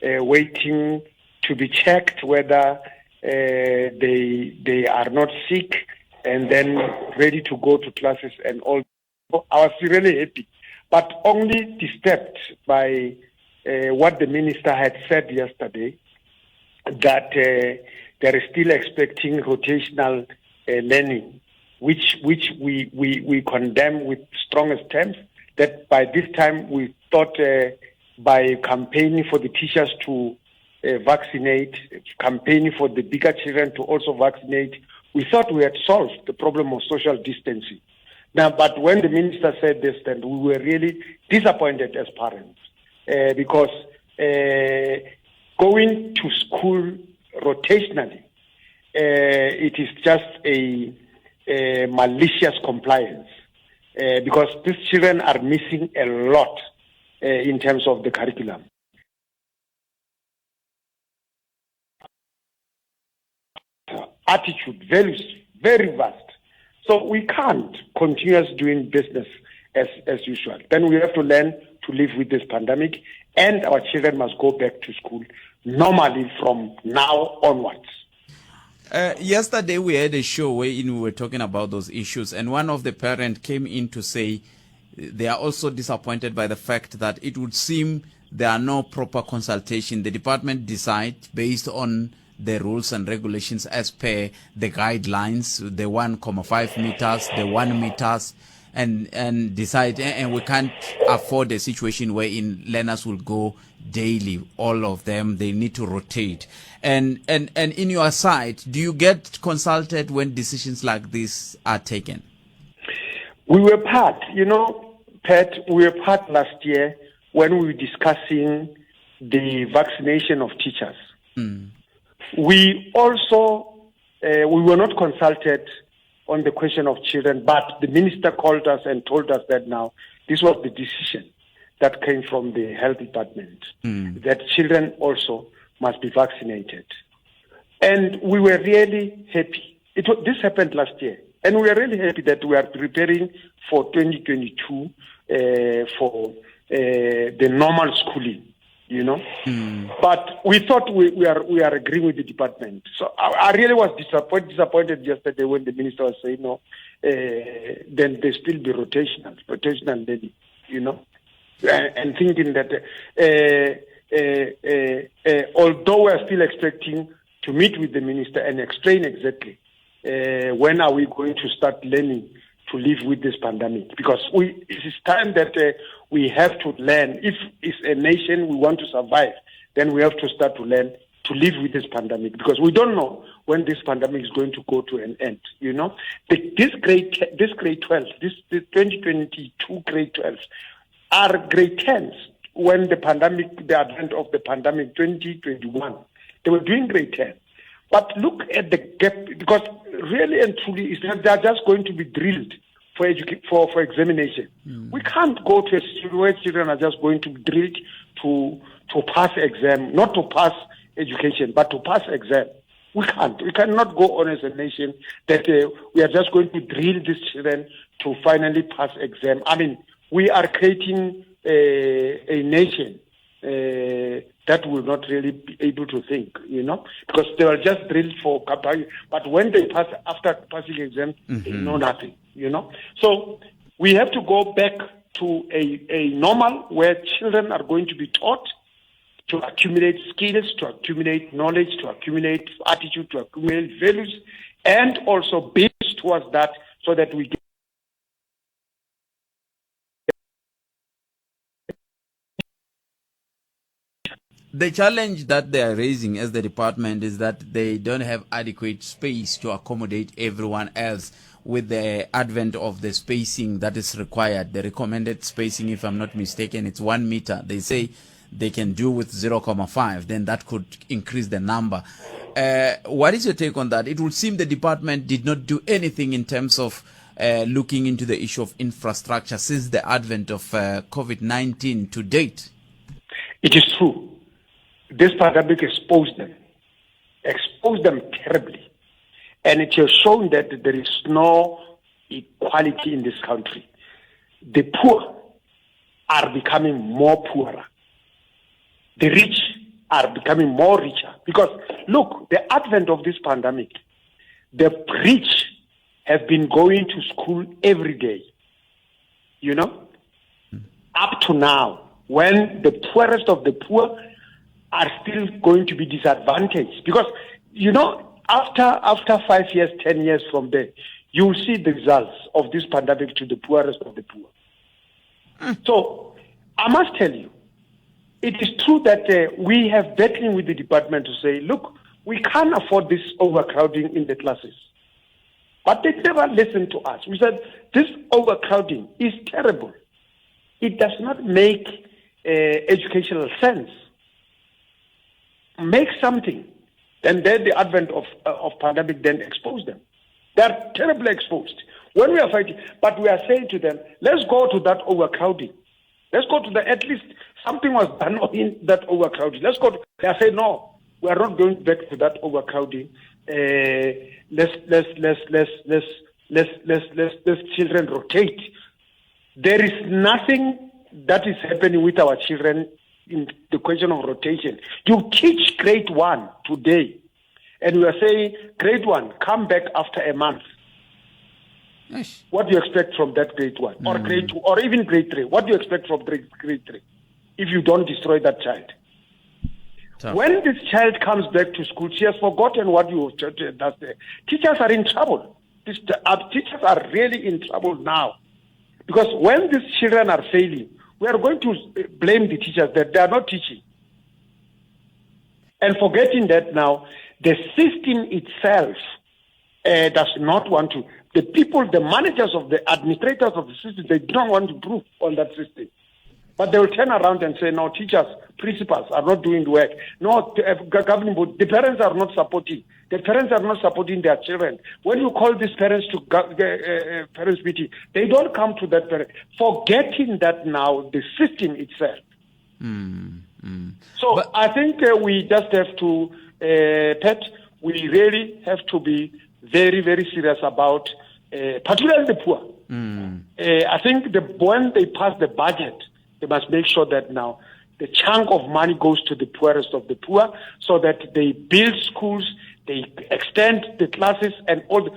waiting to be checked whether they are not sick, and then ready to go to classes and all. I was really happy, but only disturbed by what the minister had said yesterday, that they are still expecting rotational learning, which we condemn with strongest terms. That by this time we thought by campaigning for the teachers to vaccinate, campaigning for the bigger children to also vaccinate, we thought we had solved the problem of social distancing. Now, but when the minister said this, then we were really disappointed as parents, because going to school rotationally, it is just a malicious compliance, because these children are missing a lot in terms of the curriculum. Attitude, values, very vast. So we can't continue doing business as usual. Then we have to learn to live with this pandemic, and our children must go back to school normally from now onwards. Yesterday we had a show wherein we were talking about those issues, and one of the parents came in to say they are also disappointed by the fact that it would seem there are no proper consultation. The department decides based on the rules and regulations as per the guidelines, the 1.5 meters, the 1 meters, and decide, and we can't afford a situation wherein learners will go daily, all of them, they need to rotate. And in your side, do you get consulted when decisions like this are taken? We were part, you know, Pat, we were part last year when we were discussing the vaccination of teachers. Mm. We also, we were not consulted on the question of children, but the minister called us and told us that now this was the decision that came from the health department, that children also must be vaccinated. And we were really happy. This happened last year. And we are really happy that we are preparing for 2022 for the normal schooling, you know. Mm. But we thought we are agreeing with the department. So I really was disappointed yesterday when the minister was saying, no, then they still be rotational learning, you know, and thinking that although we are still expecting to meet with the minister and explain exactly when are we going to start learning to live with this pandemic? Because it is time that we have to learn. If it's a nation we want to survive, then we have to start to learn to live with this pandemic, because we don't know when this pandemic is going to go to an end, you know. This grade 12, this 2022 grade 12 are grade 10s when the pandemic, the advent of the pandemic 2021, they were doing grade 10. But look at the gap, because really and truly, it's that they are just going to be drilled for examination. Mm. We can't go to a situation where children are just going to be drilled to pass exam, not to pass education, but to pass exam. We can't. We cannot go on as a nation that we are just going to drill these children to finally pass exam. I mean, we are creating a nation that will not really be able to think, you know, because they were just drilled for, but when they pass, after passing exam, they know nothing, you know. So we have to go back to a normal where children are going to be taught to accumulate skills, to accumulate knowledge, to accumulate attitude, to accumulate values, and also build towards that so that we get The challenge that they are raising as the department is that they don't have adequate space to accommodate everyone else with the advent of the spacing that is required. The recommended spacing, if I'm not mistaken, it's 1 meter. They say they can do with 0.5, then that could increase the number. What is your take on that? It would seem the department did not do anything in terms of looking into the issue of infrastructure since the advent of COVID-19 to date. It is true. This pandemic exposed them terribly. And it has shown that there is no equality in this country. The poor are becoming more poorer. The rich are becoming more richer. Because, look, the advent of this pandemic, the rich have been going to school every day, you know, up to now, when the poorest of the poor are still going to be disadvantaged. Because, you know, after, after five years, 10 years from there, you will see the results of this pandemic to the poorest of the poor. So, I must tell you, it is true that we have battling with the department to say, look, we can't afford this overcrowding in the classes. But they never listened to us. We said, this overcrowding is terrible. It does not make educational sense. Make something. And then the advent of, of pandemic then exposed them. They are terribly exposed. When we are fighting, but we are saying to them, let's go to that overcrowding. Let's go to the, at least something was done in that overcrowding. Let's go to, they are saying, no, we are not going back to that overcrowding. Let's, let's, let's, let's, let's, let's, let's, let's, let's children rotate. There is nothing that is happening with our children in the question of rotation. You teach grade one today, and we are saying, grade one, come back after a month. Yes. What do you expect from that grade one or grade two or even grade three? What do you expect from grade, grade three if you don't destroy that child? Tough. When this child comes back to school, she has forgotten what you that's there. Teachers are in trouble. This, teachers are really in trouble now. Because when these children are failing, we are going to blame the teachers that they are not teaching. And forgetting that now, the system itself does not want to. The people, the managers of the administrators of the system, they don't want to prove on that system. But they will turn around and say, no, teachers, principals are not doing the work. No, governing board, the parents are not supporting. The parents are not supporting their children. When you call these parents to parents meeting, they don't come to that parent. Forgetting that now, the system itself. So But- I think we just have to, Pat, we really have to be very, very serious about, particularly the poor. I think the, when they pass the budget, they must make sure that now the chunk of money goes to the poorest of the poor so that they build schools, they extend the classes and all. The,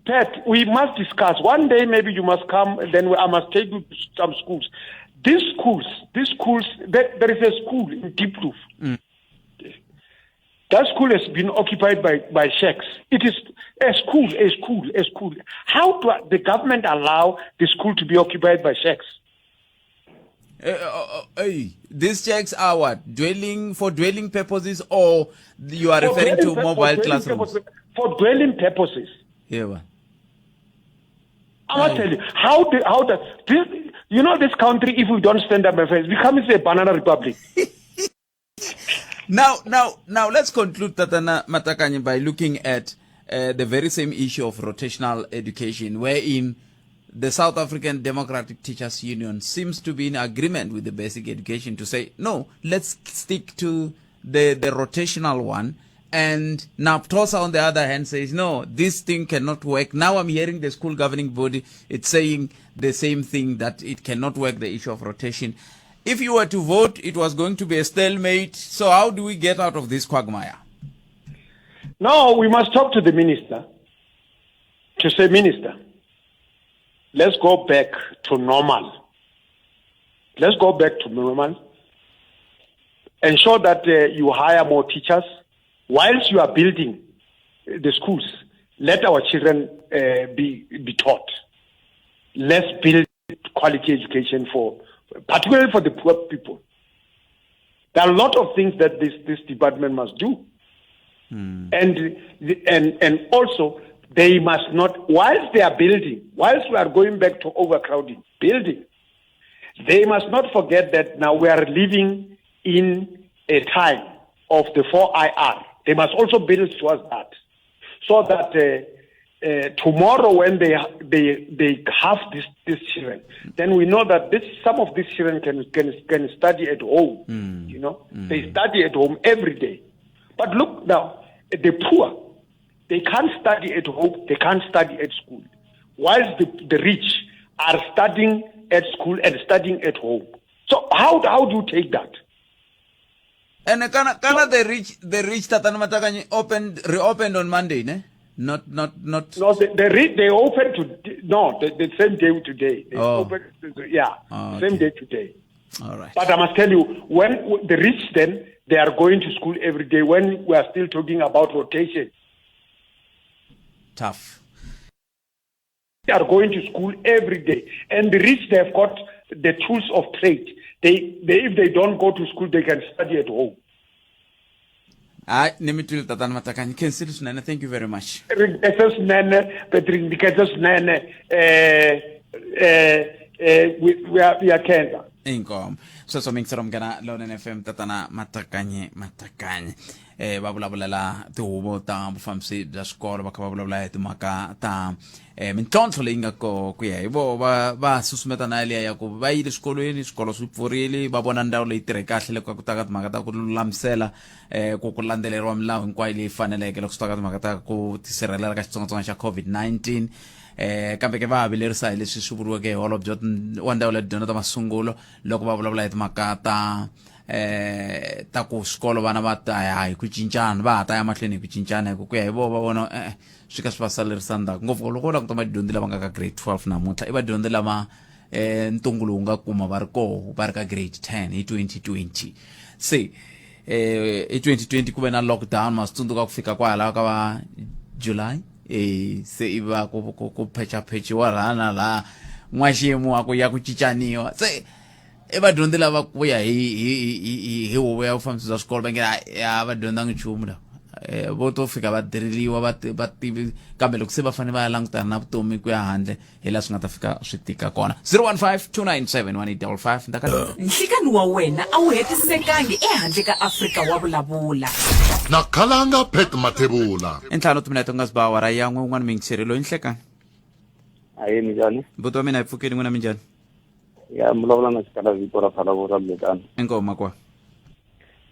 Pat, we must discuss. One day maybe you must come and then I must take you to some schools. These schools, these schools, there is a school in Deep Roof. That school has been occupied by sheikhs. It is a school, a school, a school. How do the government allow the school to be occupied by sheikhs? Hey, these checks are what? Dwelling, for dwelling purposes, or you are For referring to dwelling for mobile dwelling classrooms? purposes- For dwelling purposes. Yeah, well. I must tell you, how the, how does this, you know, this country, if we don't stand up and face, becomes a banana republic. Now, let's conclude, Tatana Matakanye, by looking at the very same issue of rotational education, wherein the South African Democratic Teachers Union seems to be in agreement with the basic education to say, no, let's stick to the rotational one. And NAPTOSA, on the other hand, says, no, this thing cannot work. Now I'm hearing the school governing body, it's saying the same thing, that it cannot work, the issue of rotation. If you were to vote, it was going to be a stalemate. So how do we get out of this quagmire? No, we must talk to the minister to say, Minister, let's go back to normal. Let's go back to normal. Ensure that you hire more teachers. Whilst you are building the schools, let our children be taught. Let's build quality education for, particularly for the poor people. There are a lot of things that this department must do. And also, they must not, whilst they are building, whilst we are going back to overcrowding, building, they must not forget that now we are living in a time of the 4IR. They must also build towards that, so that tomorrow when they have these children, then we know that some of these children can study at home. You know, they study at home every day. But look now, the poor, They can't study at home, they can't study at school. Whilst the, the rich are studying at school and studying at home. So how, how do you take that? And kana kana the rich the rich Tatana Matakanyi opened reopened on Monday, ne? Not not not No, they re, they open to no the, the same day today. They Oh. open, yeah, Oh, same okay. day today. All right. But I must tell you, when the rich then they are going to school every day. When we are still talking about rotation, Tough. they are going to school every day. And the rich, they have got the tools of trade. They, they if they don't go to school, they can study at home. Hayi ni mi twile Tatana Matakanyi. Khensile swinene. Thank you very much. Ri khensa swinene Patrick, ndi khensa swinene eh eh eh we we are we are khensa. Inkomo. Sweswo mingisero munghana lonene FM Tatana Matakanyi Matakanyi. Eh va vulavulela tihuvo ta vufambisi bya swikolo va kha va vulavula hi timhaka ta eh mintlhontlho leyi nga koho ku ya hi voho va va susumeta na yaliya ya ku va yile swikolweni swikolo swi pfurile va vona ndhawu leyi tirhe kahle loko ku ta ka timhaka ta ku lulamisela eh ku ku landzeleriwa milawu hinkwayo leyi faneleke loko swi ta ka timhaka ta ku tisirhelela ka xitsongwatsongwana xa COVID-19 eh kambe ke va ha vilerisa hi leswi swi vuriweke hi holobye wa ndzawulo ya tidyondzo ta masungulo loko va vulavula hi timhaka ta eh ta ku swikolo vana va ta ya hi ku cincana va ha ta ya mahlweni hi ku cincana hi ku ku ya hi voho va vona eh swi ka swi va salerisa ndzhaku ngopfu loko u languta vadyondzi lava nga ka grade 12 namuntlha i vadyondzi lava eh ntungu lowu nga kuma va ri koho va ri ka grade 10 hi 2020 se eh hi 2020 ku ve na lockdown ma swi tsundzuka ku fika kwalaho ka va July eh se i va ku ku ku phechaphechiwa laha na laha n'waxemu a ku ya ku cincaniwa se i vadyondzi lava ku ya hi hi hi hi huvo ya vufambisi bya swikolo va nge a va dyondzanga nchumu lava eh, vo to fika va diriliwa va va tivi kambe loko se va fanele va ya langutana na vutomi ku ya handle hi laha swi nga ta fika swi tika kona 015 297 1855 ndaka Nhlikani wa wena a wu hetisekangi ehandle ka Afrika wa vulavula. Na khalanga Pat Mathebula. I ntlhanu timinete ku nga si ba awara ya n'we un'wana muyingiseri loyi nhlekani Ahee minjhani? Buti wa mina hi pfukeni n'wina minjhani? Ya mi vulavula na xikala vito ra Phalaborwa Mlekana. Inkomu makwa.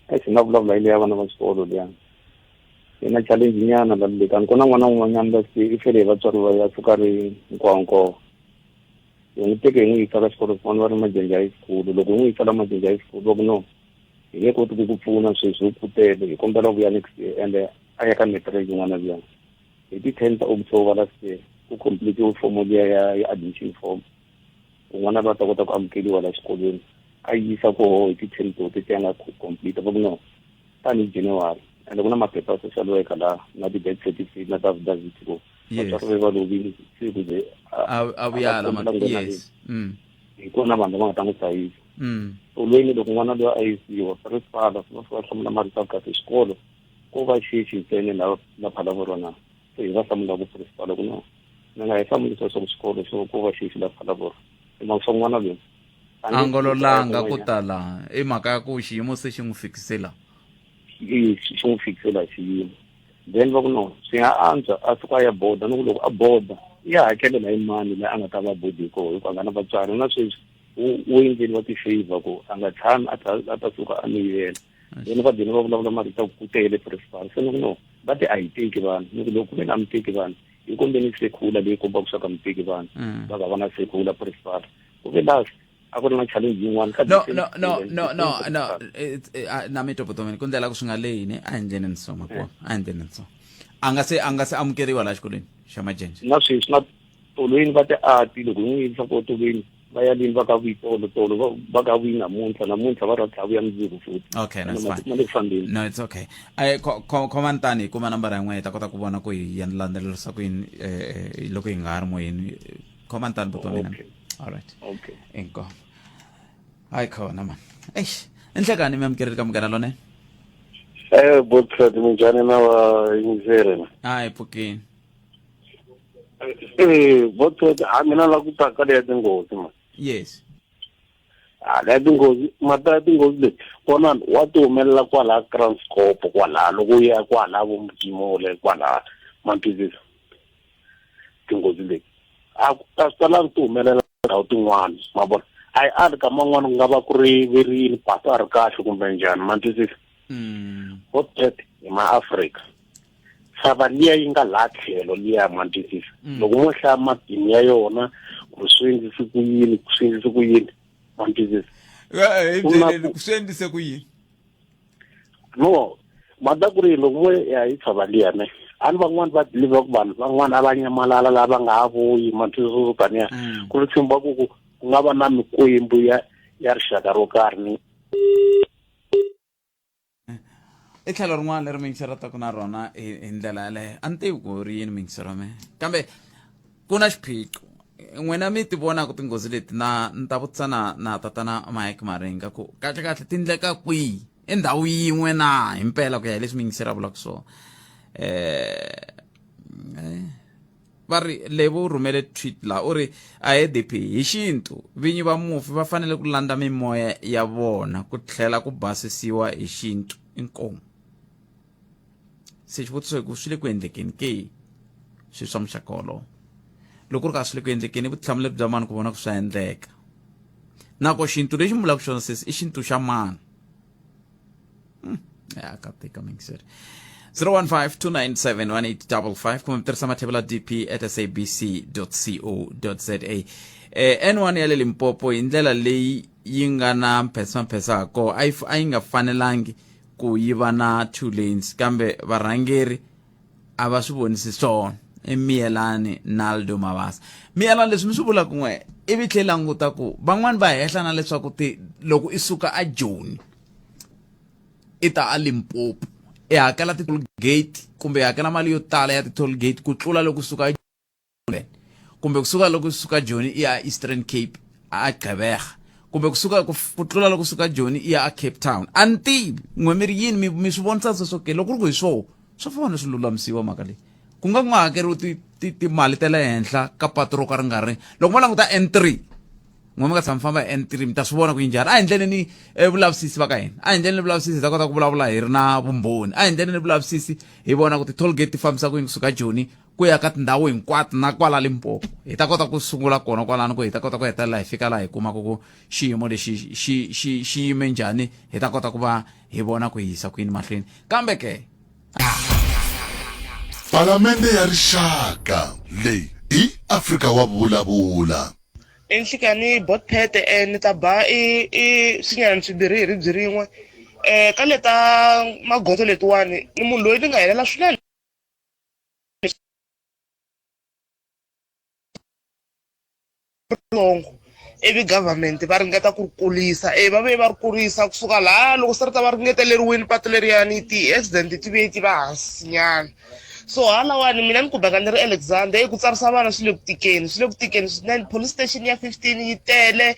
Eish nga vulavula hi leya vana va xikolo liya. Yi na challenge nyana la Mlekana. Ku na n'wana un'wanyana la se i fele hi vatswari va ya suka ri nkowankowa. Hi n'wi teke hi n'wi yisa ka xikolo xin'wana va ri Majenje High School. Loko hi n'wi yisa la Majenje High School va ku no hi nge koti ku ku pfuna sweswi u kutele hi kombela u vuya next year ende a ya ka matric n'wana luya. Hi ti 10 ta October last year ku complete-iwe fomo liya ya ya admission form. Ku n'wana loyi a ta kota ku amukeriwa la xikolweni a yisa koho hi ti-ten to ti nga complete va ku no tani hi January ende ku na maphepha ya social worker la na ti-death certificate na ti-affidavit ku vatswari va va lovile se ku ze a vuya la yes hi kona vanhu lava nga ta n'wi hlayisa tolweni loko n'wana loyi a yisiwa principal va fika va hlamula marito ya kahle xikolo ko va xexi ntsena la la Phalaborwa na se hi va hlamula ku principal ku no ni nga hi hlamulisa leswaku xikolo xo ko va xexi la Phalaborwa hi mhaka swa n'wana loyi a ngololanga ko tala i mhaka ya ku xiyimo se xi n'wi fikisela e xi n'wi fikisela xiyimo then va ku no swi nga antswa a suka a ya boda ni ku loko a boda i ya hakelela hi mani laha a nga ta va bodi koho hikuva a nga na vatswari na sweswi wu endleriwa ti-favor ku a nga tshami a ta a ta suka a miyela then va gcina va vulavula marito ya ku ku tele principal se ni ku no va te a hi teki vanhu ni ku loko ku ve ni a mi teki vanhu hi kombeni sekhula leyi kombaka swa ka mi teki vanhu va va va na sekhula principal ku ve last a ku ri na challenge yin'wana ka no no no no no no na mi twa vutomini ku ndlela ku swi nga leyini a endleni ni so makuwa a endleni ni so a nga se a nga se amukeriwa laha xikolweni xa majenje na sweswi na tolweni va ti ati loko hi n'wi yisa ko tolweni va ya lini va ka vuyi tolo tolo va ka vuyi namuntlha namuntlha va ra tlha vuya mundzuku futhi okay that's fine ma le ku fambeni no it's okay ai khoma ntani hi kuma nambara yin'we hi ta kota ku vona ku hi ya landzelerisa ku yini eh, loko hi nga ha ri moyeni khoma ntani buti wa mina all right okay inkomo hayi khona man eish enhlekani mi amukerile ka munghana lonene Eh, Botfred, minjhani na vayingiseri? Hayi pfukini. Eh, Botfred, a mina la ku ta ka leya tinghozi ma. Yes. A leya tinghozi, mata ya tinghozi leyi, vona wa ti humelela kwala Kranskop kwala loko u ya kwala vo Mjimole kwala ma twisisa. Tinghozi leti. A a swi talangi ti humelela ndhawu tin'wana ma vona. A yi ali ka man'wana ku nga va ku ri verini patu a ri kahle kumbe njhani ma twisisa. Botfred hi ma Afrika. Ntshava liya yi nga laha tlhelo liya ma twisisa. Loko mo hlaya matimu ya yona ku swi endlise ku yini, ku swi endlise ku yini, ma twisisa. Hi Ku na byeleni ku ku swi endlise ku yini? No, mhaka ku ri loko mo ya hi tshava liya ne a ni van'wani va believe ku vanhu van'wani a va nyamalala laha va nga ha vuyi ma twisisa swo taniya ku ri tshemba ku ku ku nga va na mikwembu ya ya rixaka ro karhi ni I tlhelo rin'wana leri miyingiseri a taku na rona hi hi ndlela yaleyo a ni tivi ku ri yini miyingiseri wa mina kambe ku na xiphiqo n'wina mi ti vonaka tinghozi leti na ni ta vutisa na na tatana Mike Maringa ku kahle kahle ti ndleka kwihi i ndhawu yin'we na himpela ku ya hi leswi miyingiseri a vulaka swona eh va ri Lebo u rhumele tweet la u ri ahee DP hi xintu vinyi va mufi va fanele ku landza mimoya ya vona ku tlhela ku basisiwa hi xintu inkomu se xivutiso hi ku swi le ku endlekeni ke swi swa muxaka wolowo loko ku ri ka swi le ku endlekeni i vutihlamuleri bya mani ku vona ku swa endleka nako xintu lexi mi vulaka xona sesi i xintu xa mani ya ka tika mingiseri 015-297-1855 kumbe mi tirhisa mathebula dp at sabc co za eh, n1 ya le limpopo hi ndlela leyi yi nga na mphesamphesa ha koho a yi a yi nga fanelangi ku yi va na two lanes kambe varhangeri a va swi vonisi swona i miyelani naldo mabasa miyelani leswi mi swi vulaka n'we ivi tlhe languta ku van'wani va hehla na leswaku ti loko i suka a joni i ta a limpopo i hakela ti-toll gate kumbe i hakela mali yo tala ya ti-toll gate ku tlula loko suka kumbe kusuka loko suka joni i ya eastern cape a gqeberha kumbe kusuka ku tlula loko suka joni i ya a cape town a ni tivi n'we mi ri yini mi mi swi vonisa sweswo ke loko ku ri ku hi swoho swa fanele swi lulamisiwa mhaka leyi ku nga ku nga hakeriwi timali ta le henhla ka patu ro ka ri nga ri loko mo languta N3 n'we mi nga tshama famba hi N3 mi ta swi vona ku yi njhani a hi ndleleni eh, vulavisisi va ka hina a hi ndleleni vulavisisi hi ta kota ku vulavula hi ri na vumbhoni a hi ndleleni vulavisisi hi vona ku ti-toll gate ti fambisa ku yini kusuka joni ku ya ka tindhawu hinkwato na kwala limpopo hi ta kota ku sungula kona kwalano ku hi ta kota ku hetelela hi fika laha hi kumaka ku xiyimo lexi xi xi xi yime njhani hi ta kota ku va hi vona ku hi yisa ku yini mahlweni kambe ke Palamende ya Rixaka leyi i Afrika wa vulavula. Enhlikani botpete eh, ni ta ba i i swinyani swimbirhi hi ribye rin'we eh, ka leta magondzo letiwani ni munhu loyi ni nga helela swinene Longo ivi government va ringeta ku ri kulisa e va vuye va ri kurisa kusuka laha loko se ri ta va ri ngeteleriwile patu leriyani ti-accident ti vuye ti va hansi nyana so halawani mina ni kubeka ni ri Alexander e ku tsarisa vana swi le ku tikeni swi le ku tikeni swinene police station ya 15 yi tele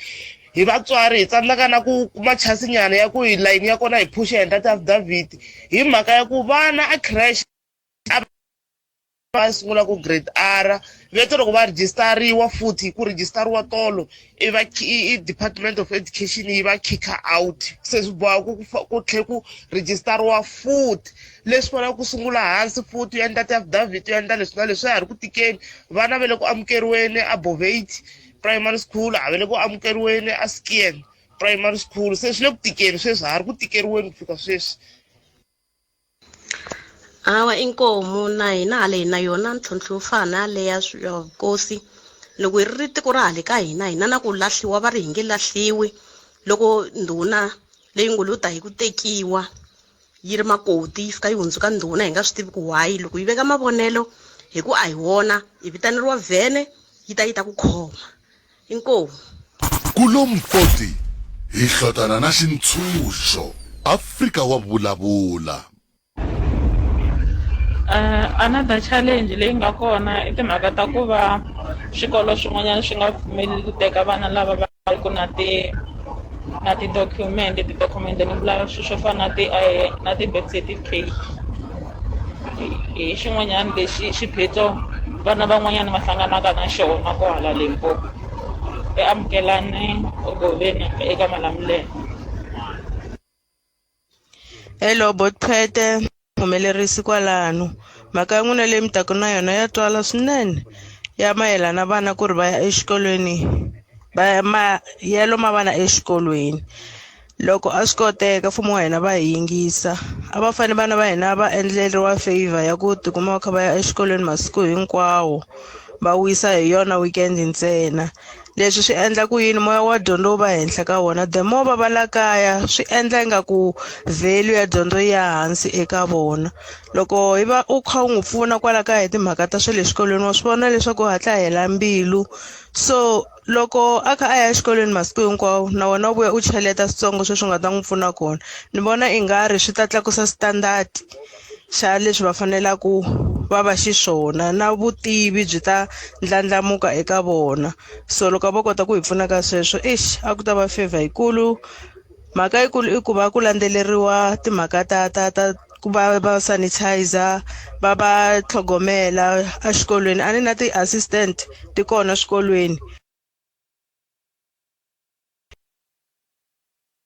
hi vatswari hi tsandzeka na ku kuma chance nyana ya ku hi layini ya kona hi phusha hi endla ti-affidavit hi mhaka ya ku vana a creche a va sungula ku grade R vete loko va rejistariwa futhi ku rejistariwa tolo i va i department of education yi va kicker out se swi boha ku ku tlhe ku rejistariwa futhi leswi faneleke ku sungula hansi futhi u endla ti-affidavit u endla leswi na leswi swa ha ri ku tikeni vana va le ku amukeriweni a Bovate primary school a va le ku amukeriweni a Skien primary school se swi le ku tikeni sweswi ha ri ku tikeriweni ku fika sweswi. Hawa inkomu na hina hale hi na yona ntlhontlho yo fana na yaleya ya vukosi loko hi ri tiko ra hale ka hina hina na ku lahliwa va ri hi nge lahliwi loko ndhuna leyi ngo lo ta hi ku tekiwa yi ri makoti yi fika yi hundzuka ndhuna hi nga swi tivi ku why loko yi veka mavonelo hi ku a hi wona hi vitaneriwa vhene yi ta yi ta ku khoma Inkomu. Kulompoti hi hlotana na xintshunxo. Afrika wa vulavula. Another challenge leyi nga kona i timhaka ta ku va swikolo swin'wanyana swi nga pfumeli ku teka vana lava va ri ku na ti na ti-document ti-document ni vula swilo swo fana na ti na ti-birth certificate hi xin'wanyana lexi xiphiqo vana van'wanyana va hlanganaka na xona kwahala Limpopo e amukelani egoveni eka Malamulele. Hello botphete humelerisi kwalano mhaka ya n'wina leyi mi taka na yona ya twala swinene ya mayelana vana ku ri va ya exikolweni va ya mayelo ma vana exikolweni. Loko a swi koteka mfumo wa hina va hi yingisa a va fanele vana va hina va endleriwa favor ya ku tikuma va kha va ya exikolweni masiku hinkwawo va wisa hi yona weekend ntsena leswi swi endla ku yini moya wa dyondzo wu va henhla ka vona the more va va la kaya swi endla ingaku value ya dyondzo yi ya hansi eka vona loko hi va u kha u n'wi pfuna kwala kaya hi timhaka ta swa le xikolweni wa swi vona leswaku u hatla hela mbilu so loko a kha a ya exikolweni masiku hinkwawo na wena u vuya u cheleta switsongo sweswi nga ta n'wi pfuna kona ni vona i nga ri swi ta tlakusa standard xa leswi va fanelaku va va xiswona na vutivi byi ta ndlandlamuka eka vona so loko vo kota ku hi pfuna ka sweswo ixi a ku ta va favor yikulu mhaka yikulu i ku va ku landzeleriwa timhaka ta ta ta ku va va sanitizer va va tlhogomela exikolweni a ni na ti-assistant ti kona swikolweni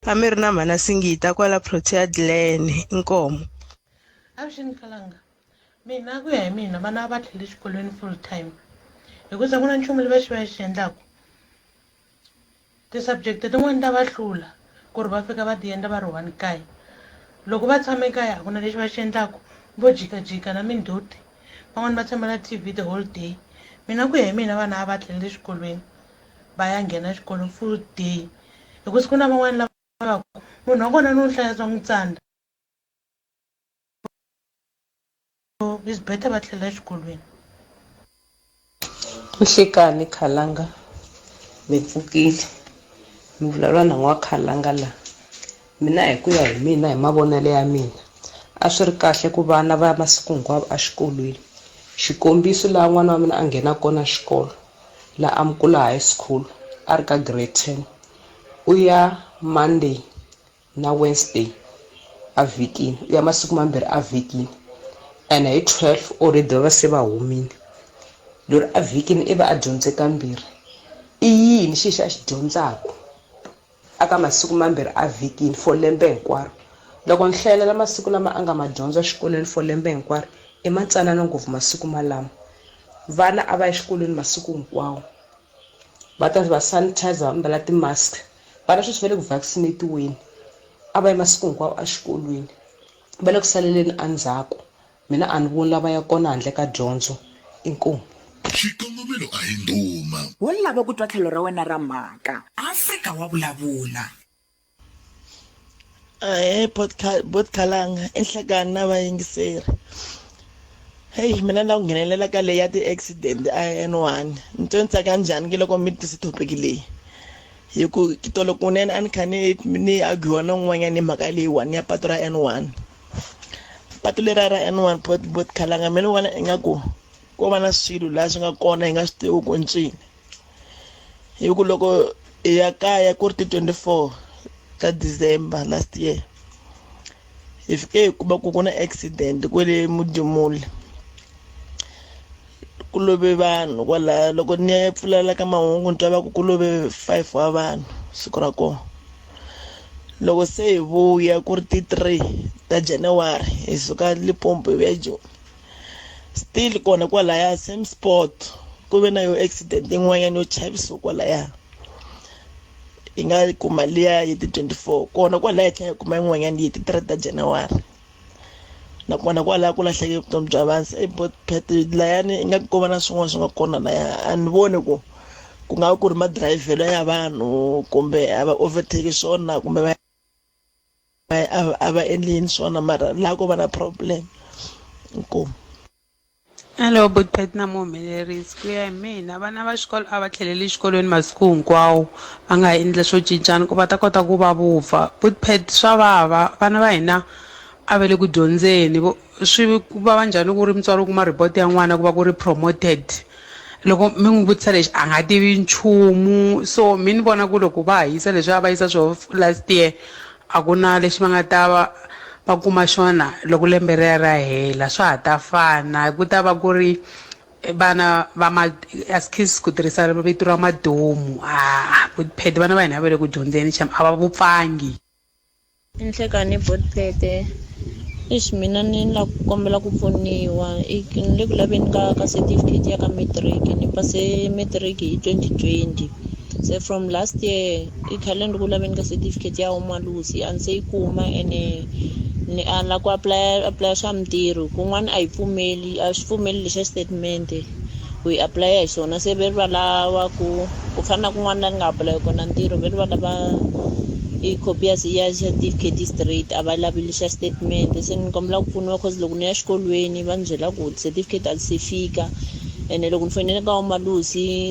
A mi ri na mhana Singita kwala Protea Glen. Inkomu. Avuxeni Khalanga. Mina ku ya hi mina vana a va tlheli exikolweni full time hikuza ku na nchumu lexi va xi va xi endlaku. Ti-subject tin'wani ta va hlula ku ri va fika va ti endla va ri one kaya. Loko va tshame kaya a ku na lexi va xi endlaku vo jikajika na mindzhuti van'wani va tshamela T_V the whole day. Mina ku ya hi mina vana a va tlheleli exikolweni va ya nghena xikolo full day. Hi ku siku na van'wana lava va ku munhu wa kona no hlaya swa n'wi tsandza so is better va tlhelela exikolweni. Nhlikani Khalanga mi pfukile mi vulavula na n'wa-Khalanga la mina hi ku ya hi mina hi mavonelo ya mina a swi ri kahle ku vana va ya masiku hinkwawo exikolweni xikombiso laha n'wana wa mina a nghena kona xikolo la Amukula High School a ri ka grade 10 u ya Monday na Wednesday a vhikini u ya masiku mambirhi a vhikini ene hi 12 already va va se va humile lori a vhikini i va a dyondze kambirhi i yini xi xi a xi dyondzaku aka masiku mambirhi a vhikini for lembe hinkwaro loko ni hlayelela masiku lama a nga ma dyondza xikolweni for lembe hinkwaro i matsanana ngopfu masiku malamo vana a va ya exikolweni masiku hinkwawo va ta va sanitizer va ambala ti-mask vana sweswi va le ku vaccinatiweni a va yi masiku hinkwawo exikolweni va le ku saleleni endzhaku mina a ni voni lava ya kona handle ka dyondzo inkomu Xikongomelo a hi ndhuma. Wo lava ku twa tlhelo ra wena ra mhaka. Afrika wa vulavula. Ahee bot Khalanga i nhlekani na vayingiseri heyi mina ni lava ku nghenelela ka leyi ya ti-accident a N1 ni twe ni tsaka njhani ke loko mi tise topic leyi hi ku tolo kunene a ni kha ni ni arguiwa na un'wanyana hi mhaka leyiwani ya patu ra N1 patu leriya ra N1 bot bot Khalanga mina ni vona ingaku ko va na swilo laha swi nga kona hi nga swi tivi ku ncini hi ku loko hi ya kaya ku ri ti 24 ta December last year hi fike hi kuma ku ku na accident kwele Mudimuli ku love vanhu kwalaya loko ni ya pfulela ka mahungu ni twa va ku ku love 5 wa vanhu siku ra kona loko se hi vuya ku ri ti 3 ta January hi suka Limpopo hi vuya Joni still kona kwalaya same spot ku ve na yo accident yin'wanyana yo chavisa kwalaya hi nga kuma liya hi ti 24 kona kwalaya hi tlhela hi kuma yin'wanyana hi ti 3 ta January nakona kwalaya ku lahleke vutomi bya vanhu se phet layani i nga ko va na swin'wana swi nga kona laya a ni voni ku ku nga va ku ri madirayivhelo ya vanhu kumbe a va overtake swona kumbe va a va endli yini swona mara laha ko va na problem inkomu Hello Butpet na muhumelerisi ku ya hi mina vana va xikolo a va tlheleli exikolweni masiku hinkwawo va nga endli swo cincana ku va ta kota ku va vupfa Butpet swa vava vana va hina a va le ku dyondzeni swi vava njhani ku ri mutswari u kuma report ya n'wana ku va ku ri promoted loko mi n'wi vutisa lexi a nga tivi nchumu so mi ni vona ku loko va ha yisa leswi a va yisa swo last year a ku na lexi va nga ta va va kuma xona loko lembe ri ya ra hela swa ha ta fana ku ta va ku ri vana va ma askies ku tirhisa vito ra madomu a phete vana va hina va le ku dyondzeni xem a va vupfangi I nhlekani botpete ixi mina ni la ku kombela ku pfuniwa i ni le ku laveni ka ka certificate ya ka matric ni pase matric hi 2020. Se from last year i khale ni ri ku laveni ka certificate ya umalusi a ni se yi kuma ene ni ala ku apply apply swa mintirho kun'wana a yi pfumeli a swi pfumeli lexa statement ku yi apply hi xona se ve ri va lava ku ku fana na kun'wana la ni nga apply kona ntirho ve ri va lava i copy ya ya certificate straight a va lavi lexa statement se ni kombela ku pfuniwa cause loko ni ya xikolweni va ni byela ku certificate a ti se fika ene loko ni fonela ka umalusi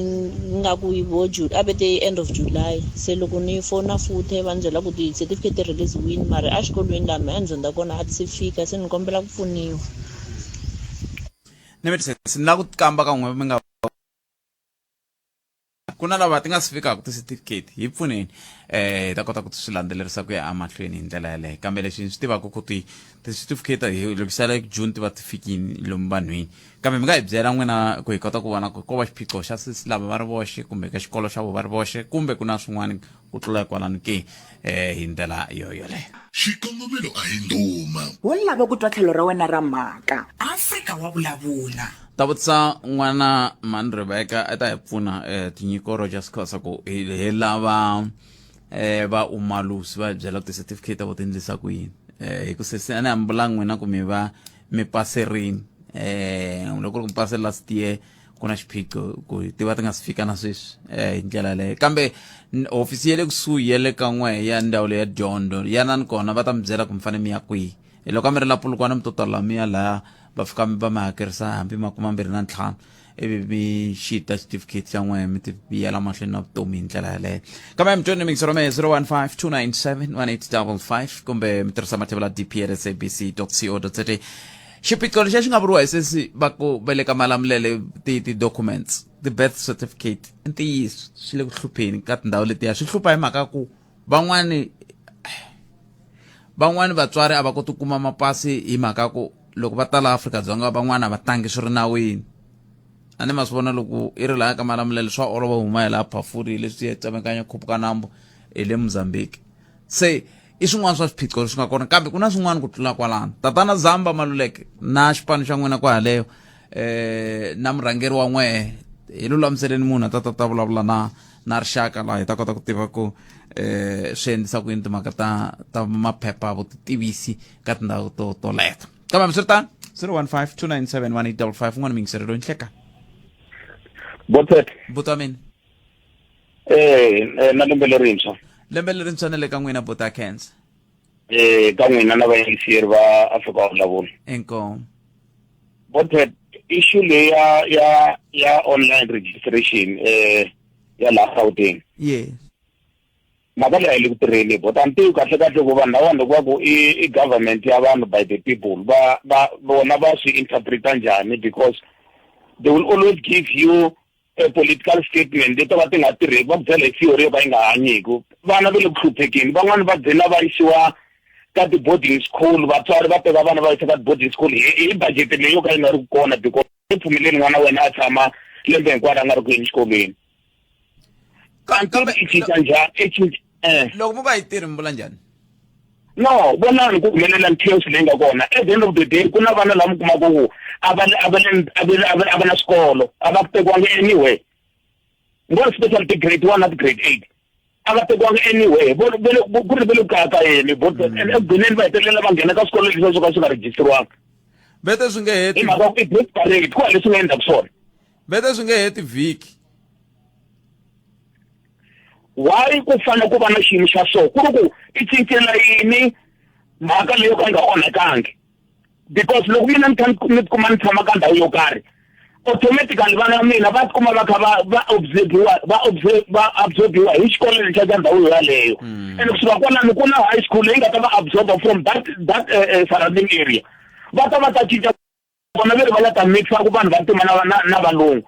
nga ku yi vo a ve te end of July se loko ni fona futhe va ni byela ku ti-certificate ti release-wini mara exikolweni laha mehe a ni dyondza kona a ti se fika se ni kombela ku pfuniwa. Ni mi ni lava ku kamba ka n'we mi nga ku na lava ti nga si fikaka ti-certificate hi pfuneni eh hi ta kota ku swi landzelerisa ku ya emahlweni hi ndlela yaleyo kambe leswi ni swi tivaka ku ti ti-certificate hi loko sala June ti va ti fikini lomu vanhwini kambe mi nga hi byela n'wina ku hi kota ku vona ku ko va xiphiqo xa sesi lava va ri voxe kumbe ka xikolo xa vo va ri voxe kumbe ku na swin'wana ku tlula kwalano ke eh hi ndlela yo yoleyo Xikongomelo a hi ndhuma. Wo lava ku twa tlhelo ra wena ra mhaka. Afrika wa vulavula. Ta vutisa n'wana mhani Rebecca a ta hi pfuna eh, tinyiko Rogers Khosa ku hi hi lava eh, va umalusi va hi byela ku ti-certificate ta vo ti endlisa ku yini eh, hi ku sesi a ni hambula n'wina ku mi va mi paserini eh, loko ri ku mi pase last year ku na xiphiqo ku ti va ti nga si fika na sweswi eh, hi ndlela yaleyo kambe hofisi ya le kusuhi ya le ka n'we ya ndzawulo ya dyondzo yanani kona va ta mi byela ku mi fanele mi ya kwihi hi loko a mi ri la Polokwane mi to tala mi ya laya va fika va mi hakerisa hambi makume mambirhi na ntlhanu ivi mi xita xitifiketi xa n'we mi ti yela mahlweni na vutomi hi ndlela yaleyo kambe mi tweni mixero me 015 297 1855 kumbe mi tirhisa mathevula dp at sabc co za xiphiqo lexiya xi nga vuriwa hi sesi va ku va le ka malamulele ti ti-documents ti-birth certificate i ntiyiso swi le ku hlupheni ka tindhawu letiya swi hlupha hi mhaka ku van'wani van'wani vatswari a va koti ku kuma mapasi hi mhaka ku loko va tala Afrika-Dzonga van'wana a va tangi swi ri nawini a ni ma swi vona loko i ri laha ka malamulele swa olova huma hi laha phafuri leswi ya tsemekanya khupuka nambu hi le Mozambique se i swin'wana swa swiphiqo leswi nga kona kambe ku na swin'wana ku tlula kwalano tatana zamba maluleke na xipano xa n'wina kwahaleyo eh na murhangeri wa n'wehe hi lulamiseleni munhu a ta ta ta vulavula na na rixaka laha hi ta kota ku tiva ku eh swi endlisa ku yini timhaka ta ta maphepha vutitivisi ka tindhawu to toleto kambe hambiswiritano 015 297 1855 un'wana miyingiseri loyi nhleka Botet. Buti wa mina. Eh, eh, na lembe lerintshwa. Lembe lerintshwa na le ka n'wina buti Akhensa. Eh, ka n'wina na vayingiseri va Afrika wa vulavula. Inkomu. Botet, issue leyi ya ya ya online registration eh ya laha Gauteng. Yes. Mhaka leyi a yi le ku tirheni but a ni tivi kahle kahle ku vanhu lava loko va ku i i government ya vanhu by the people va va vona va swi interpreta njhani because they will always give you a political statement leti va ti nga tirheki va ku byela hi theory yo ka yi nga hanyiku vana va le ku hluphekeni van'wani va gcina va yisiwa ka ti-boarding school vatswari va teka vana va yisa ka ti-boarding school hi hi budget leyi yo ka yi nga ri kona because i pfumeleli n'wana wa wena a tshama lembe hinkwaro a nga ri ku yeni xikolweni kambe i cinca njhani i cinca eh loko mi va yi tirhi mi vula njhani no vonani ku humelela chaos leyi nga kona at the end of the day ku na vana lava mi kumaka ku a va a va a va a va na swikolo a va tekiwanga anywhere more especially ti-grade one na ti-grade eight a va tekiwanga anywhere ku ri ve le ku kayakayeni but and ekugcineni va hetelela va nghena ka swikolo leswi swo ka swi nga rejistiriwanga vete swi nge heti hi mhaka ku i desperate ku leswi nga endlaka swona vete swi nge heti vhiki Why ku fanele ku va na xiyimo xa so ku ri ku i cincela yini mhaka leyo ka yi nga onhakangi because loko mina ni kha ni tikuma ni tshama ka ndhawu yo karhi automatically vana va mina va tikuma va kha va va observiwa va observe va absorbiwa hi xikolo lexiya xa ndhawu yaleyo and kusuka kwalano ku na high school leyi nga ta va absorba from that that surrounding area va ta va ta cinca vona ve ri va la ta mixa ku vanhu vantima na na na valungu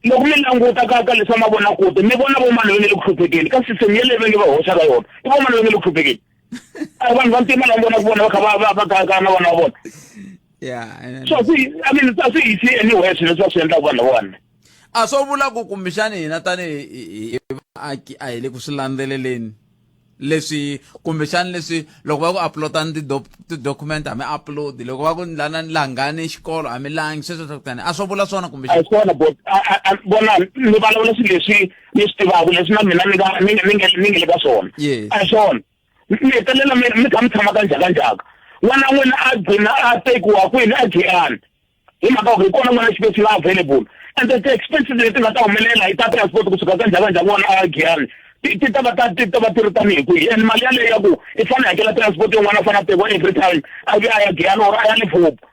loko mi languta ka ka leswa mavonakute mi vona vo mani va nge le ku hluphekeni ka system yeleyo va nge va hoxa ka yona i vo mani va nge le ku hluphekeni a vanhu vantima lava vonaka vona va kha va va va kayakaya na vana va vona yeah so a swi I mean a swi yisi anywhere swilo leswi va swi endlaka vanhu lavawani a swo vula ku kumbexani hina tanihi hi vaaki a hi le ku swi landzeleleni. Leswi kumbexani leswi loko va ku uploadani ti-document a mi upload, loko va ku lana langani xikolo a mi langi, sweswo swa kutani a swo vula swona kumbe A hi swona bot. Vona ni vulavula swilo leswi ni swi tivaka, leswi na mina ni nga ni ni nge ni nge le ka swona. Yes. A hi swona. Mi hetelela mi mi kha mi tshama ka njhakanjhaka. N'wana wa n'wina a gcina a tekiwa kwini a Giyani. Hi mhaka ku hi kona n'wana xipesi nga available. And the expenses leti nga ta humelela hi ta transport kusuka ka njhakanjhaka n'wana a ya Giyani ti ti ta va ta ti ta va ti ri tanihi kwihi. And mali yaleyo ya ku i fanele hakela transport yo n'wana a fanele a tekiwa every time a vuya a ya Giyani or a ya Limpopo.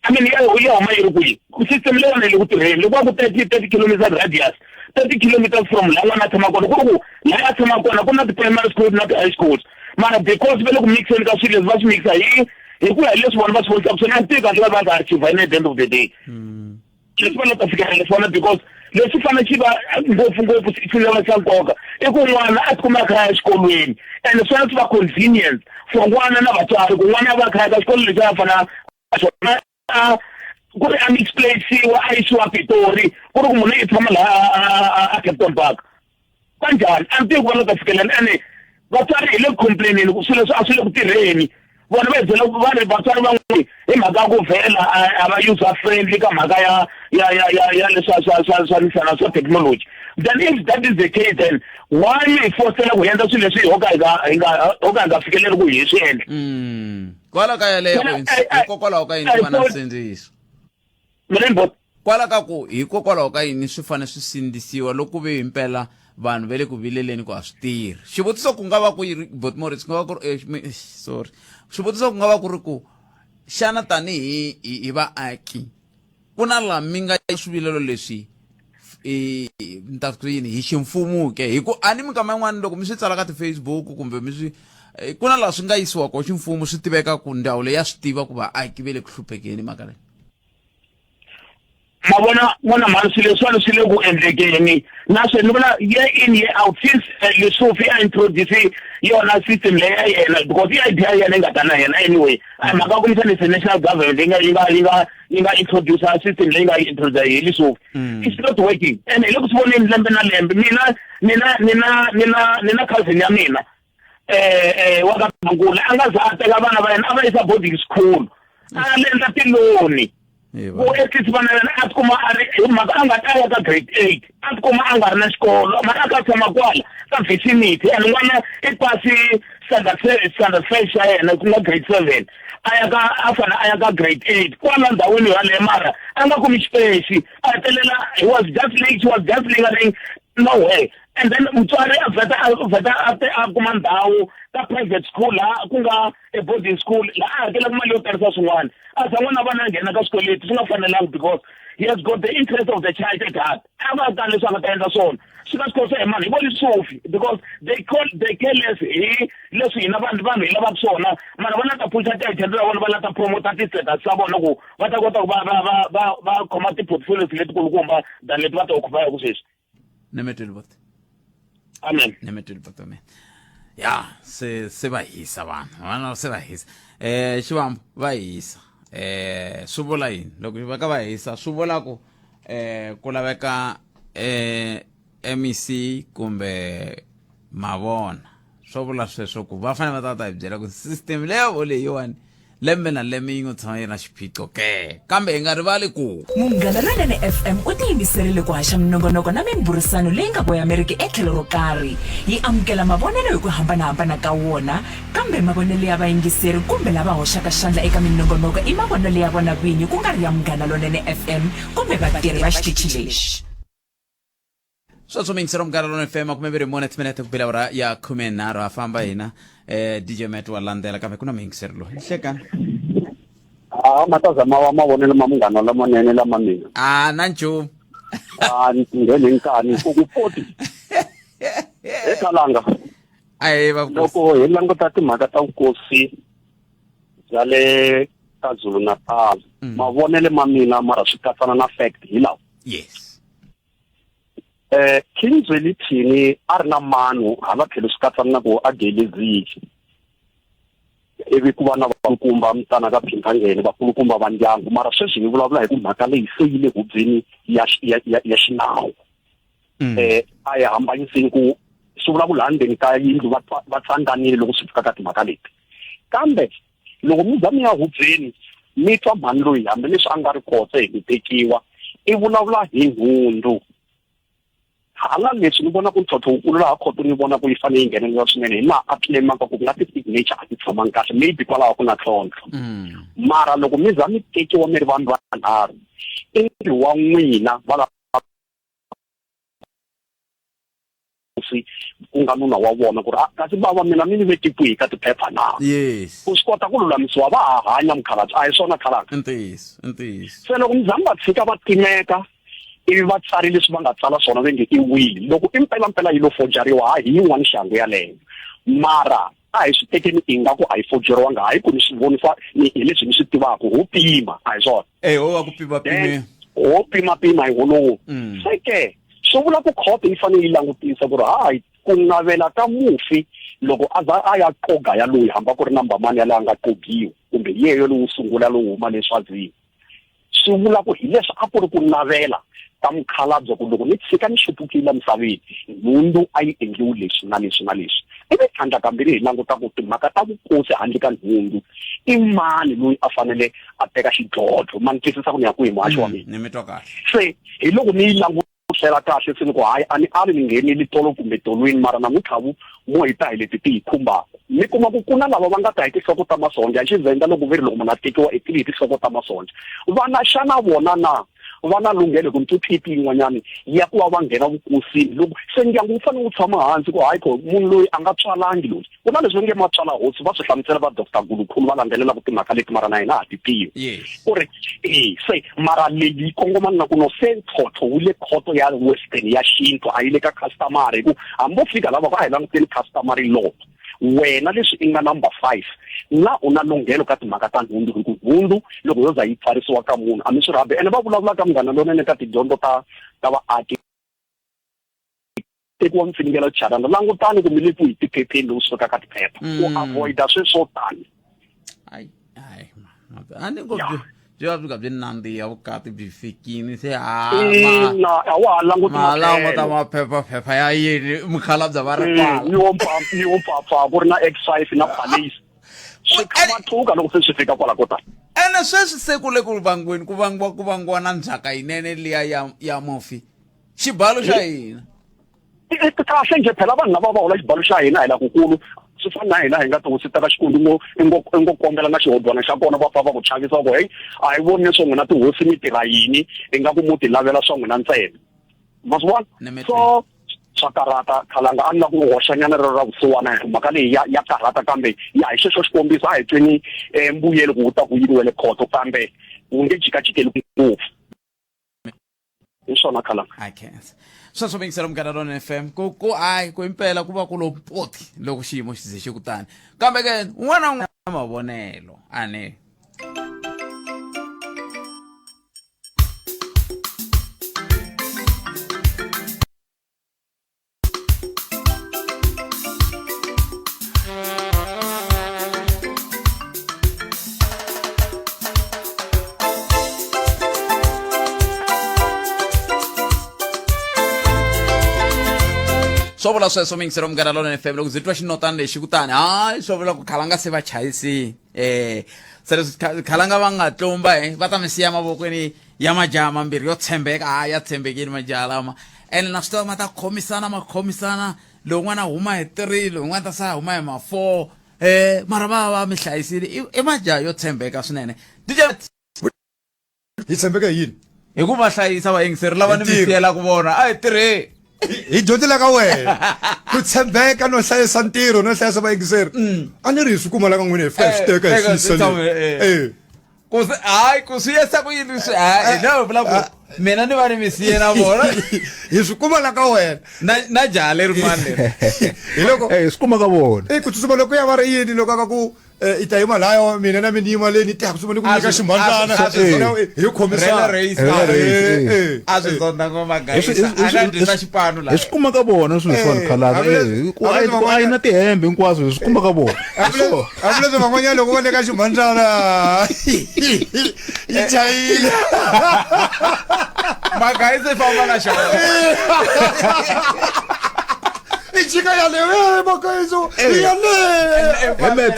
I mean ya ya huma yi ri kwihi? System leyiwani yi le ku tirheni. Loko va ku 30 kilometers radius, 30 kilometers from laha n'wana a tshamaka kona, ku ri ku laha a tshamaka kona ku na ti-primary schools na ti-high schools. Mara because va le ku mixeni ka swilo leswi va swi mixa hi hi ku ya hi leswi vona va swi vonisaka swona, a ni tivi kahle va va ta achieve yini at the end of the day. Leswi va nga ta fikelela swona because leswi fanele xi va ngopfungopfu xi lava xa nkoka i ku n'wana a tikuma a kha a ya exikolweni, and swi fanele swi va convenience for n'wana na vatswari ku n'wana a va a kha a ya ka xikolo lexi a fanele a xona a ku ri a misplaceiwa a yisiwa Pitori ku ri ku munhu i tshama laha a Kempton Park kanjhani. A ni tivi ku va nga ta fikelela ene vatswari hi le ku complaineni ku swilo leswi a swi le ku tirheni. Vona va hi byela va ri vatswari van'wani hi mhaka ya ku vhela a va user friendly ka mhaka ya ya ya ya ya leswa swa swa swa misana swa technology. Then if that is the case, then why mi hi fosela ku hi endla swilo leswi ho ka hi nga hi nga ho ka hi nga fikeleli ku hi swi endla? Kwala ka yaleyo hikokwalaho ka yini ku va na nsindziso? Kwala ka ku hikokwalaho ka yini swi fanele swi sindzisiwa loko ku ve himpela vanhu va le ku vileleni ku a swi tirhi? Xivutiso ku nga va ku ri bot Morris, ku nga va ku ri sorry, xivutiso ku nga va ku ri ku xana tanihi hi vaaki ku na laha mi nga swivilelo leswi ni ta ku yini hi ximfumo ke? Hi ku a ni minkama yin'wana loko mi swi tsala ka ti-Facebook kumbe mi swi ku na laha swi nga yisiwa ko ximfumo swi tiveka ku ndzawulo ya swi tiva ku vaaki ve le ku hluphekeni mhaka leyi. Ma vona n'wana mhani, swilo leswiwani swi le ku endlekeni na swi ni vona year in year out since Lesufi a introduce yona system leyi ya yena, because i idea ya yena yi nga ta na yena anyway. A hi mhaka ya ku misana national government yi nga yi nga yi nga yi nga introduce system leyi nga yi introduce hi Lesufi. It's not working and hi le ku swi voneni lembe na lembe. Mina ni na ni na ni na ni na cousin ya mina wa ka Nkula a nga za a teka vana va yena a va yisa boarding school, a lendla tiloni ku at least vana yena a tikuma a ri hi mhaka a nga ta ya ka grade 8, a tikuma a nga ri na xikolo mara a ka tshama kwala ka vicinity. And n'wana i pasi standard standard 5 xa yena ku nga grade 7, a ya ka a fane a ya ka grade 8 kwala ndhawini yaleyo, mara a nga kumi xipesi, a hetelela he was just late, he was just lingering nowhere. And then mutswari a vheta a vheta a te a kuma ndhawu ka private school laha ku nga e boarding school laha a hakelaka mali yo tarisa swin'wana, a za n'wana vana a nghena ka swikweleti swi nga fanelanga because he has got the interest of the child at heart. A va ta leswi a nga ta endla swona swi nga swi khosa hi mani hi voni Sofi because they call they care less hi leswi hina vanhu vanhu hi lavaka swona, mara va la ta phuxa ti-agenda ta vona, va la ta promota ti-status ta vona ku va ta kota ku va va va va va khoma ti-portfolios letikulukumba than leti va ti occupyaka sweswi. Nemetweli bot. Amen. Nemetweli bot, amen. Ya se se va hisa vanhu, vana se va hisa xivambu va hisa. Swi vula yini loko va ka va hisa? Swi vula ku ku laveka MEC kumbe mavona. Swo vula sweswo ku va fanele va ta ta hi byela ku system leyo vo leyiwani lembe na lembe yi ngo tshama yi na xiphiqo ke, kambe hi nga rivali ku Munghana Lonene FM u tiyimiserile ku haxa minongonoko na mimbhurisano leyi nga voyameriki etlhelo ro karhi. Yi amukela mavonelo hi ku hambana-hambana ka wona, kambe mavonelo ya vayingiseri kumbe lava hoxaka xandla eka minongonoko i mavonelo ya vona vinyi ku nga ri ya Munghana Lonene FM kumbe vatirhi va xitichi lexi. Sweswo miyingiselo Munghana Lona FM 24 timinete ku bela ura ya 13, ha famba hina. DJ Matt wa landzela, kambe ku na miyingiselo loyi nhlekani. A ma ta zama wa mavonelo ma Munghana Lamanene lama mina. A na nchumu. A ni ngheni nkani ku ku poti ekalanga. Ahe va. Loko hi languta timhaka ta vukosi bya le ka Zulu Natal, mavonelo ma mina mara swi katsana na fact hi lawa. Yes. King Zwelithini a ri na mano hala tlhelo swi katsana na ku a gelezile, ivi ku va na vakulukumba mutana ka Phindangene, vakulukumba va ndyangu. Mara sweswi hi vulavula hi ku mhaka leyi se yi le hubyeni ya ya ya, ya xinawu. A hi hambanyiseni ku Swi vula ku laha ndzeni ka yindlu va va tsandanile loko swi fika ka timhaka leti. Kambe loko mi za mi ya hubyeni mi twa mhani loyi hambileswi a nga ri kotse hi ku tekiwa i vulavula hi nhundzu. Hala leswi ni vona ku ntlhontlho wukulu laha khoto ni vona ku yi fanele yi nghenelela swinene hi laha a claim-aka ku nga ti-signature a ti tshamangi kahle maybe kwalaho ku na ntlhontlho. Mara loko mi za mi tekiwa mi ri vanhu vanharhu i ntirho wa n'wina va la hosi ku nga nuna wa vona ku ri ah, kasi bava mina mi ni veke kwihi ka tiphepha na yes ku swi kota ku lulamisiwa va ha hanya mukhalabye a hi swona khalabye ntiyiso ntiyiso se loko mi za mi va tshika va timeka ivi va tsari leswi va nga tsala swona ve nge i wili loko i mpelampela yi lo fojariwa ha hi yin'wana xihangu yaleyo mara a hi swi tekeni ingaku a yi fojeriwanga hayi ku ni swi vonisa ni hi leswi ni swi tivaka ho pima a hi swona e ho va ku pima pime ho pima pima hi wolowo se ke swi vula ku khoto yi fanele yi langutisa ku ri hayi ku navela ka mufi loko a za a ya qoga ya loyi hamba ku ri number mani ya laha nga qogiwa kumbe yeyo lowu sungula lowu huma le Swazini swi vula ku hi leswi a ku ri ku navela ka mukhalabye ku loko ni tshika ni xupukile emisaveni nhundzu a yi endliwi leswi na leswi na leswi ivi tlhandla kambirhi hi languta ku timhaka ta vukosi handle ka nhundzu i mani loyi a fanele a teka xidlodlo ma ni twisisa ku ni ya kwihi muhaxi wa mina ni mi twa kahle se hi loko ni yi langutisela kahle se ni ku hayi a ni ali ni ngheneli tolo kumbe tolweni mara namuntlha vu mo hi ta hi leti ti hi khumbaka mi kuma ku ku na lava va nga ta hi tinhloko ta masonja hi xivhenda loko ve ri loko munhu a tekiwa i tili hi tinhloko ta masonja vana xana vona na va na lunghelo ku ntuthipi yin'wanyana ya ku va va nghena vukosini loko se ndyangu wu fanele wu tshama hansi ku hayi ko munhu loyi a nga tswalangi loyi ku na leswi va nge matswala hosi va swi hlamusela va Dr Gulukhulu va landzelelaka timhaka leti mara na hina ha ti tivi ku ri e se mara leyi yi kongomana na ku no se ntlhontlho wu le khoto ya western ya xintu a yi le ka customary hi ku hambi vo fika lava ku a hi languteni customary law wena leswi i nga number 5 na u na lunghelo ka timhaka ta nhundzu hi ku nhundzu loko yo za yi pfarisiwa ka munhu a mi swi rhabi ene va vulavula ka munghana lonene ka tidyondzo ta ta vaaki tekiwa mfiningelo charana langutani ku mi le ku hi tiphepheni lowu suka ka tiphepha ku avoida sweswo swo tani ayi ayi a ni ngo byi byi va byi nga byi nandziha vukati byi fikini se ina a wa ha languti ma languta maphephaphepha ya yini mukhalabye va ri kwala yi wo pfapfa ku ri na x5 na palace swi kha matluka loko se swi fika kwala ko tala ene sweswi se ku le ku vangweni ku vangiwa ku vangiwa na ndzhaka yinene liya ya ya mufi xibalo xa hina kahle njhe phela vanhu lava va hola xibalo xa hina hi la kukulu swi fana na hina hi nga tihosi ta ka xikwembu ngo i ngo i ngo kombela na xihodwana xa kona va pfa va ku chavisa ku heyi a hi voni leswo n'wina tihosi mi tirha yini ingaku mo ti lavela swa n'wina ntsena ma swi vona so swa karhata khalanga a ni la ku hoxanyana rero ra vusiwana hi mhaka leyi ya ya karhata kambe ya hi xexo xikombiso a hi tweni um mbuyelo ku wu ta ku yini wa le khoto kambe wu nge jikajikeli ngopfu hi swona khalanga I can't sweswo mingisela munghana lona fm ku ku hayi ku impela ku va ku lo poti loko xiyimo xi ze xi kutani kambe ke un'wana na un'wana mavonelo a ni swo vula sweswo mingiselo munghana lona fm loko ndzi twa xinotani lexi kutani hayi swo vula ku khalanga se va chayisini um se leswi khalanga va nga tlumba e va ta mi siya mavokweni ya majaha mambirhi yo tshembeka hayi ya tshembekile majaha lama ene na swi tiva ma ta khomisana ma khomisana lowun'wana a huma hi 3 lowun'wana ta sala huma hi ma 4 eh mara va va mi hlayisile i majaha yo tshembeka swinene DJ hi tshembeka hi yini hi ku va hlayisa vayingiseri lava ni mi siyelaka vona a hi tirhe hi dyondzela ka wena ku tshembeka no hlayisa ntirho no hlayisa vayingiseri a ni ri hi swi kuma la ka n'wina hi fika hi swi teka hi swi yisa le ku swi hayi ku swi yesa ku yini swi hayi na vula ku mina ni va ni mi siye na vona hi swi kuma la ka wena na na jaha lerin'wana leri hi loko eh swi kuma ka vona eh ku tsutsuma loko ya va ri yini loko aka ku eh, i ta yima laya mina na mina yima leni ta ku tsutsuma ni ku nyika ximhandzana hi khomisa a swi zonda ngoma guys a nga dyisa xipano la hi swi kuma ka vona swilo leswiwani khalanga eh ku a yi na tihembe hinkwaswo hi swi kuma ka vona hambileswi van'wanyana loko va le ka ximhandzana yi chayile magayisi famba na xona yi jika yaleyo makayiso yaleyo Hemet,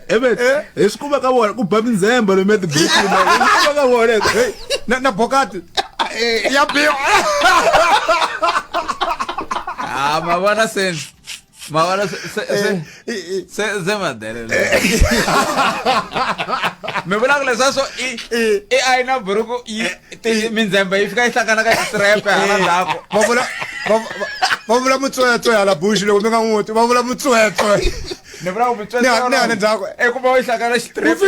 Hemet, hi swi kuma ka vona ku ba mindzhemba lomu ya tiburukwini hi swi kuma ka vona hey, na na bokati ya biwa Ah, ma vona se ma vona se se se se se madelele mi vula ku leswa swo i i a yi na buruku yi ti mindzhemba yi fika yi hlangana ka xitirepe hala ndzhaku va vula va vula mutswetswe hala bush loko mi nga n'wi twi va vula mutswetswe ni vula ku mutswetswe ni hala ndzhaku e ku va yi hlangana xitirepe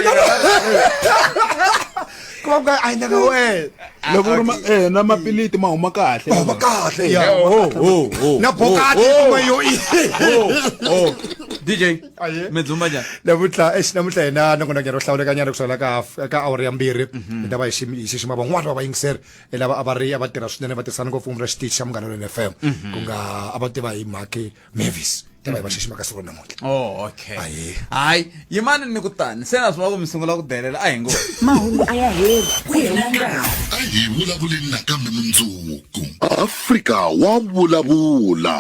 ku va ku nga a yi naka wena loko ri ma eh na mapiliti ma huma kahle ma huma kahle ya ho ho ho na bokati kuma yo i ho DJ mi dzumba njhani namuntlha exi namuntlha hina nongonoko ro hlawuleka nyana kusukela ka ka awara ya mbirhi hi ta va hi hi xixima van'wana va vayingiseri lava a va ri a va tirha swinene va tirhisana ngopfu ra xitichi xa Munghana Lonene FM ku nga a va tiva hi Mhakhi Mavis ta va hi va xixima ka siku ra namuntlha oh okay hayi yimani ni ku tani se na swi va ku mi sungula ku delela a hi ngo mahungu a ya heli ku hela nkarhi A hi vulavuleni nakambe mundzuku. Afrika wa vulavula.